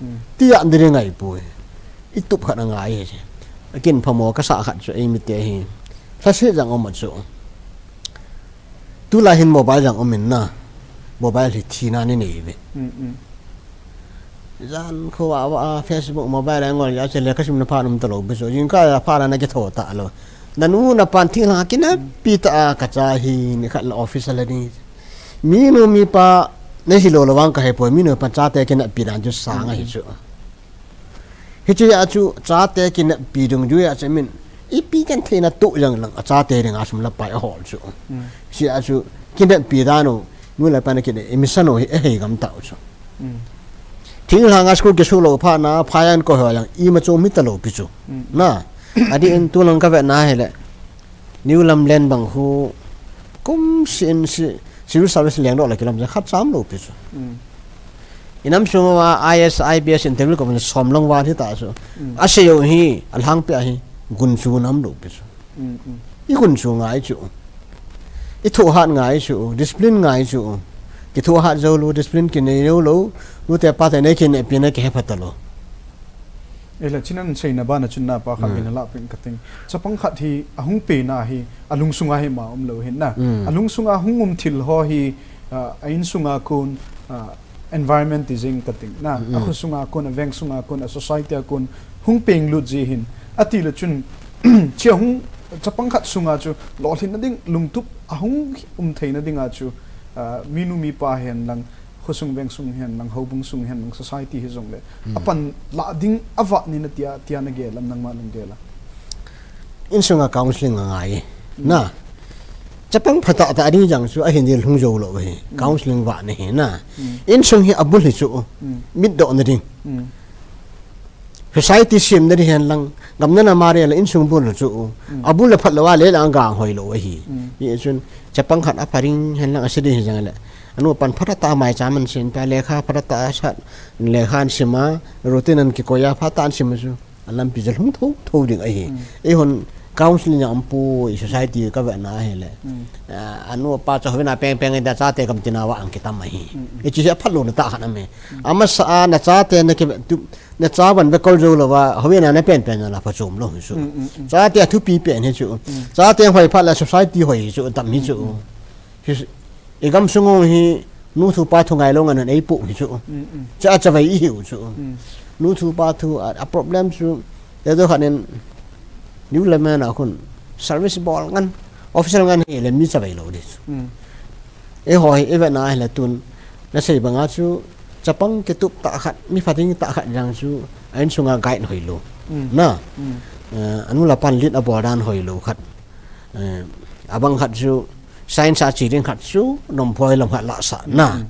Mm. Tia ding ngai poi. I tup khat a ngai e. Akin phamo ka sa khat chu eimite hi. Lhase jong um a chu. Tulai hin mobile jong um in na. Mobile hi thina ni nei ve. Mm, mm. Jan kho a, a Facebook mobile a ngol a chele ka sim na pha um ta lou. Biso jing ka pha na na ki tho ta lou. Na nu na pan thing la ki na pi ta a ka cha hi ni khat la office la ni. Mi nu mi pa na hilou lou vang ka he poi, mi nu pa chate kineppi dan chu sang ahi chu. Hiche a chu chate kineppi dungjuia chu min ipi kan theina tu jong lang a chate dinga sum le pai a hol chu. Mm. Hiche a chu kineppi dan u, nu le pa na kine, i mission u hi, a hei gam tau chu. Mm. Thinglhang a school kisu lou phat na, phai a koi ho jong, ima chu mi ta lou pi chu. Mm. Na, adeh in tulang ka ve na hile. New Lamlen bang khu, kum sin si, civil service leng doh la kilom khat cham lou pi chu. Mm. I nam sung uva I A S, I P S interview ko som lang val hi ta chu. Mm. A sei u hi, a lhang pi a hi, gun chu nam lou pi chu. Mm, mm. I gun chu ngai chu. I thohhat ngai chu, discipline ngai chu. Kithohhat jou lou, discipline kinei jou lou, nute pate nei kineppi na kihe pha ta lou. Ahile, chuin seina bana chun napa khat, mm, hin la peng ka ting. Chapang khat hi, a hung pena hi, a lungsunga hi ma um lou hin na. Mm. A lungsunga hung um thil ho hi, ah, a insunga kon, ah, environment ti jing ka ting na. Mm. A kho sunga kon, a veng sunga kon, a society a kon, hung peng lut ji hin. Ati le chun, chia hung, chapang khat sunga chu, lolhinna ding, lungtup, a hung um theina dinga chu, ah, mi nu mi pa hen lang, Khosung vengsung hihen lang, houbung sung hihen lang, society hijong le. Hmm. Apan la ding ava ni na tia, tia na gel am nangma nang gel a. Insunga counseling angai. Hmm. Na. Chapang phatah tah ding jang chu ahin dil hung jou lou hi. Hmm. Counseling va ni hi na. Hmm. Insung hi abul hi chu. Hmm. Mitdoh na ding. Hmm. Society sem na ding hihen lang, gam na na mari la insung bul chu. Mm. Abul le phat lou a le la gang hoi lou ahi. Mm. Hichun, chapang khat apha ding hihen lang ase ding hijong le. Anu pan phatah tah maicham ahin sem ta, lekha phatah tah asat, lekha ahin sim a, routine ahin kikoi a phatah ahin sim a chu. Alampi jal hung tho, tho ding ahi. Mm. Eihon counseling jong um poi, society ka ve na hile. Mm. Ah, anu apa chu hoi na peng peng in da chate gam tina va ang kitam ahi. Mm, mm. Hiche hi aphat lou na tah khat ahi. Mm. Amasa a na chate na ki tu, Na cha van ve kol jou lou va, hoi na na pen pen na phachom lou hi chu. Mm, mm, mm. Chate a thupi pen hi chu. Mm. Chate hoi phat la society hoi chu tam hi chu. Mm, mm. Hi, i gam sung hi nu thu pa thu ngai lou ngan ei pu hi chu. Mm, mm. Cha cha vai i hiu chu. Mm. Nu thu pa thu a, a problem chu. Te do khan in, New Lamlen a khun service bol ngan, official ngan hi le mi cha vai lou di chu. Mm. Eiho hi, i ve na hile tun, na sei banga chu, chapang kitup tah khat, mi pha ding tah khat jang chu, a insunga guide hoi lou. Mm. Na? Mm. Eh, anu le apan lead abol dan hoi lou khat. Eh, abang khat chu, science a che ding khat chu, nom phoi lam khat la sa. Na? Mm.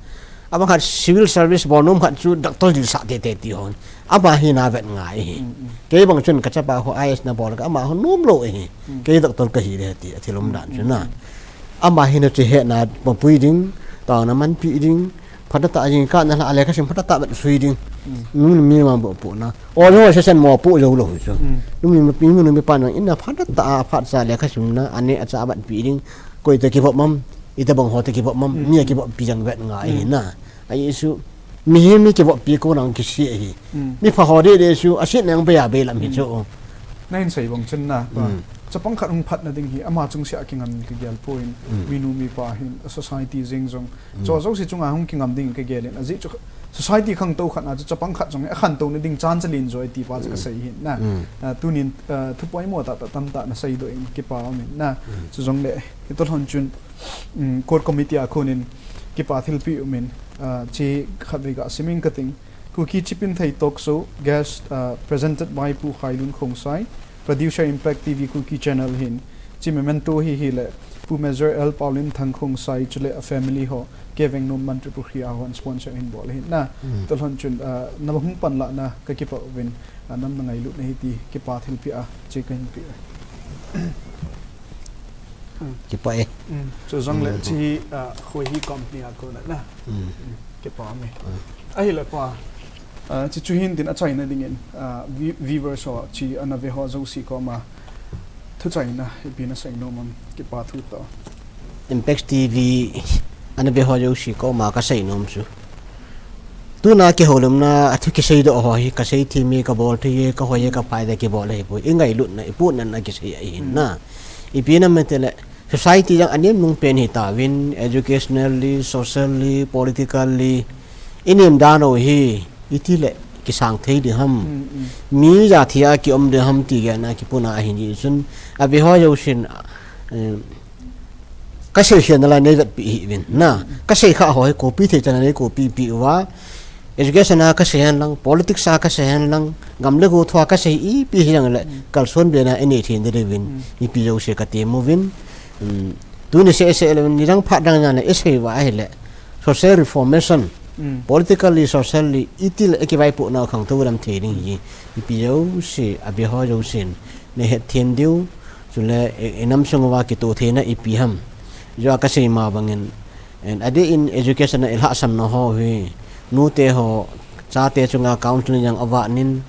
Abang khat civil service bol nom khat chu, doctor dil sa te te ti hon. Ama hi na vet ngai hi. Mm, mm. Kei bang chun ka chapa ho I A S na bol ka ama ho nom lou hi. Mm. Kei doctor ka hi le ti, a thil um dan chu na. Mm, mm. Ama hi na che he na mapui ding, ta na manpi ding, Phatah tah a jingkah na la, a lekhasim phatah tah vet sui ding. Mm. Mi, mi ma bo pu na. O lo se sen mo pu jo lo chu. Mm. Mi, mi, mi, mi pa na in na phatah tah a phat sa lekhasim na, ane a cha vet pi ding. Koi te kivop mam, ite bang ho te kivop mam, mm, mi a kivop pi jang vet ngai, mm, na. Ahi chu, mi hi mi kivop pi ko nang kisi ahi. Mm. Mi pha ho de de chu, a sit nang be a be lam hi, mm, chu. Na hin sei bang chen na, pa. Mm. Chapang khat hung phatna ding hi, ama chung sia kingam kigel poi, mm, minu mipa hin, a society jeng jong. Mm. Cho jouse chunga hung kingam ding kigel in, ajeh chu society khangtou khat na chu chapang khat jong, a khantou na ding chan chalin joi ti pa chu ka, mm, sei hin na. Mm. Ah, tunin, ah, thu poimo tah tah tamtah na seidoh in kipa um in na. Mm. Chujongle, hitobang chun, um, core committee a konin kipa thilpeh um in, ah, chi khatvei ga siming kating. Kuki Chipinthei Talk Show, guest, uh, presented by Pu Khailun Khongsai, producer Impact T V Kuki Channel hin. Chi memento hi hile, Pu Major L Paolenthang Khongsai chule a family ho, K Vengnom Mantripukhri a hon sponsor hin bol hin na. Mm. Tolhon chun, uh, na hung panlah na ka kipa uvin, uh, nam na ngailutna hi ti kipa thilpeh a, chi kahin peh. Mm. Kipa e. Mm. Chujongle, mm, chi, uh, khoi hi company a kona na. Mm. Mm. Kipa me. Mm. Ahile pa, ah, chi chu hin tin achaina dingin, ah, vi-, viewers ho chi ana ve ho jouse koma thuchaina ipi na seinom am, kipa thu toh. Impact T V ana ve ho jouse koma ka seinom chu. Tuna kihoulimna a thu kiseidoh ho hi, ka seithem e, ka bolthei e, ka hoi e, ka phai e, kibol ahipoi. I ngailutna, i puhnatna kisei ahin na. Mm. Ipi na mete le, society jang anem nung pen hitauvin, educationally, socially, politically, i nem dan u hi, itile kisang thei ding ham. Mm, mm. Mi jathia kium ding ham ti gei na kipuna ahin jeh chun, a ve ho jousen, eh, ka sei hian la nei vetpi hih uvin. Na, mm, mm, ka sei kha ho hi copy thei chan a nei copy pi uva. Education a ka sei hen lang, politics a ka sei hen lang, gam le go thua ka sei ipi hijongle, mm, kalson be na i nei thei ding uvin, mm, ipi jouse ka tem uvin. Um, tuni seh seh le, nidang phat dang jan le, i sei uva ahile, social reformation, mm, politically, socially, itile i kivaipohna khangtou dam thei ding hi, ipi jouse, a ve ho jousen, nei hetthem diu, chule, i, i nam sung uva kitoh theina ipi ham. Jeh a ka sei ma bangin, and adeh in education a i lhahsamna ho hi, nute ho, chate chunga counseling jang avat nin,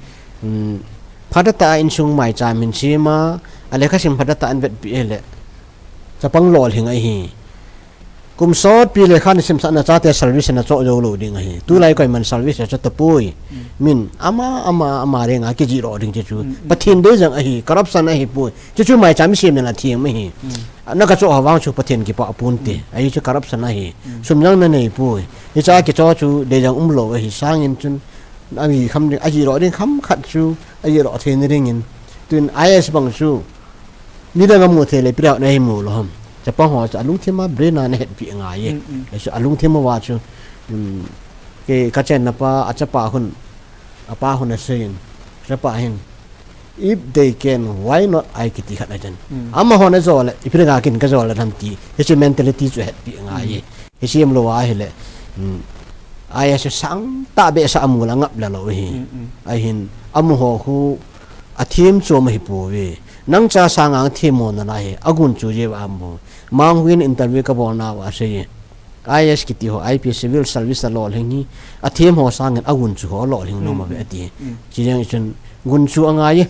um, phatah tah a insung maicham hin sem a, a lekhasim phatah tah a in vetpi le, chapang lolhing ahi. Kum sotpi lekha na simsah na chate service na choh jou lou ding ahi. Tulai koiman service a choh tapoi. Mm. Min ama, ama, ama renga kijih lou ding chu chu. Mm, mm. Pathen dei jang ahi, corruption ahipoi. Chu chu maicham sem na la thim ahi. Mm. Na ka choh ho vang chu Pathen kipa pon te. Mm. Ahi chu corruption ahi. Mm. Sum jang na neipoi. Hicha kichoh chu dei jang umlou ahi sangin chun. Ahi kham ding, ajih lou ding kham khat chu, ajih lou thei na dingin. Tun I A S bang chu. Midang a mu thei le, ipi dang na hi mu lou ham. Chapang ho chu a lungthim a brain a na hetpi ngai e. Mm, mm. Ahi chu a lungthim uva chu, um, kei ka chenna pa, a chapa hin, a pa hin asei in, chapa hin, "If they can, why not I?" kiti khat ahi chen. Mm. Amaho na jou le, ipi dang a kin ka jou le ham ti, hiche mentality chu hetpi ngai e. Mm. Hiche um lou ahile, um, I A S chu sang tah behseh a mu le ngap le lou hi. Mm, mm. Ahin, amu ho khu, a them chu ma hi poi. Nang cha sanga them mo na lai hi, a gunchu jeh a um poi. Mang hin interview ka bolna uva asei e. I A S kiti ho, I P S civil service a lolhing hi, a them ho sangin a gunchu ho lolhing nom ave ati. Mm, mm. Chi jeng chun gunchu angai e.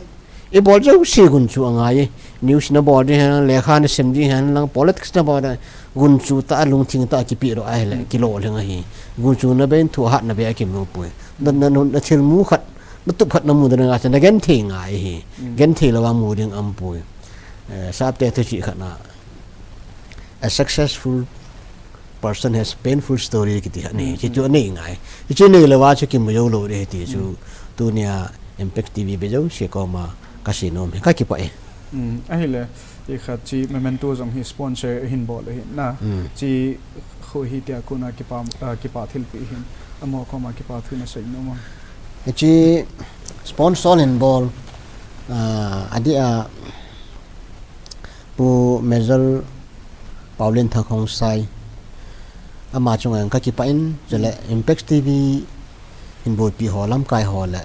I bol jouse gunchu angai e. News na bol ding hen, lekha na sim ding hen lang, politics na bol ding, gunchu tah, lungthim tah kipe lou ahile, mm, kilolhing ahi. Gunchu na bei in thu hat na bei a kimu poi. Na, na, na, na thil mu khat, na tup khat na mu ding a, na genthei ngai hi. Mm. Genthei lou a mu ding um poi. Eh, sapte thu chih khat na. A successful person has painful story kiti khat nei. Mm, chu chu mm. Nei ngai. Chu nei lou a chu kimu jou lou ding ti chu. Mm. Tunia Impact T V ve jouse koma ka seinom hi ka kipah e. Mm, ahile, i khat chi memento jong hi sponsor hin bol ahi na. Mm. Chi khu hi tia kona kipa, ah, kipa thilpeh hin. Amaho koma kipa thu na seinom am? Chi sponsor hin bol, ah, adeh a Pu Major Paolenthang Khongsai, ama chunga ka kipah in, chule mm. Impact T V hin boipi ho lamkai ho le,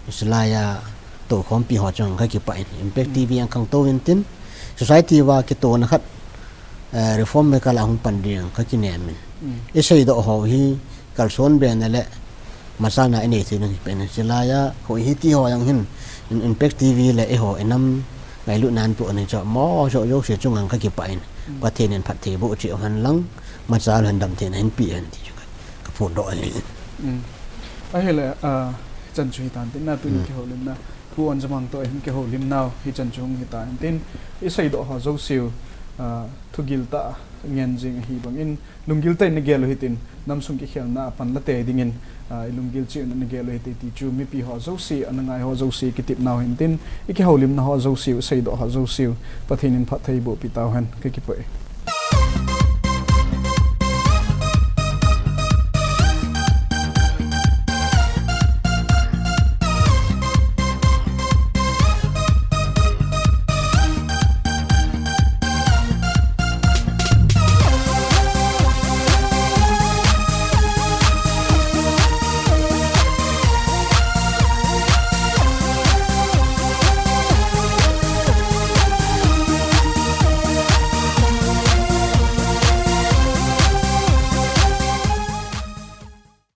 chulai a toukhompi ho chunga ka kipah in, Impact mm. T V a khangtou in tin, society uva kitona khat, eh, reform maker a hung pan ding ka kinem in. Mm. I seidoh ho hi, kalson be na le, machal na inei thei nung hi pen in, chulai a, hoi hiti ho jong hin, in, Impact T V le eiho inam ngailutna in po ni chu, mo jo jo se chunga kakipah in, Pathen in phatthei boh cheh hen lang, machal hin damtheina hin pe hen ti chu ka, kaphondoh ahi. Ahile, ah, hichan chu hitan tin na, tuni kihoulimna, Pu Onjamang toh hin kihoulimnau hichan chu hung hitan tin, iseidoh ho jouseu, ah, thugil tah ngen jing ahi bangin, lunggil tah in nagel u hitin, namsung kikhelna a pan la tei dingin, ah, ilunggil cheh un nagel u hite ti chu mipi ho jouse, ana ngai ho jouse kitepnau hin tin, ikihoulimna ho jouseu, iseidoh ho jouseu, Pathen in phatthei bohpi tauhen, kakipah e.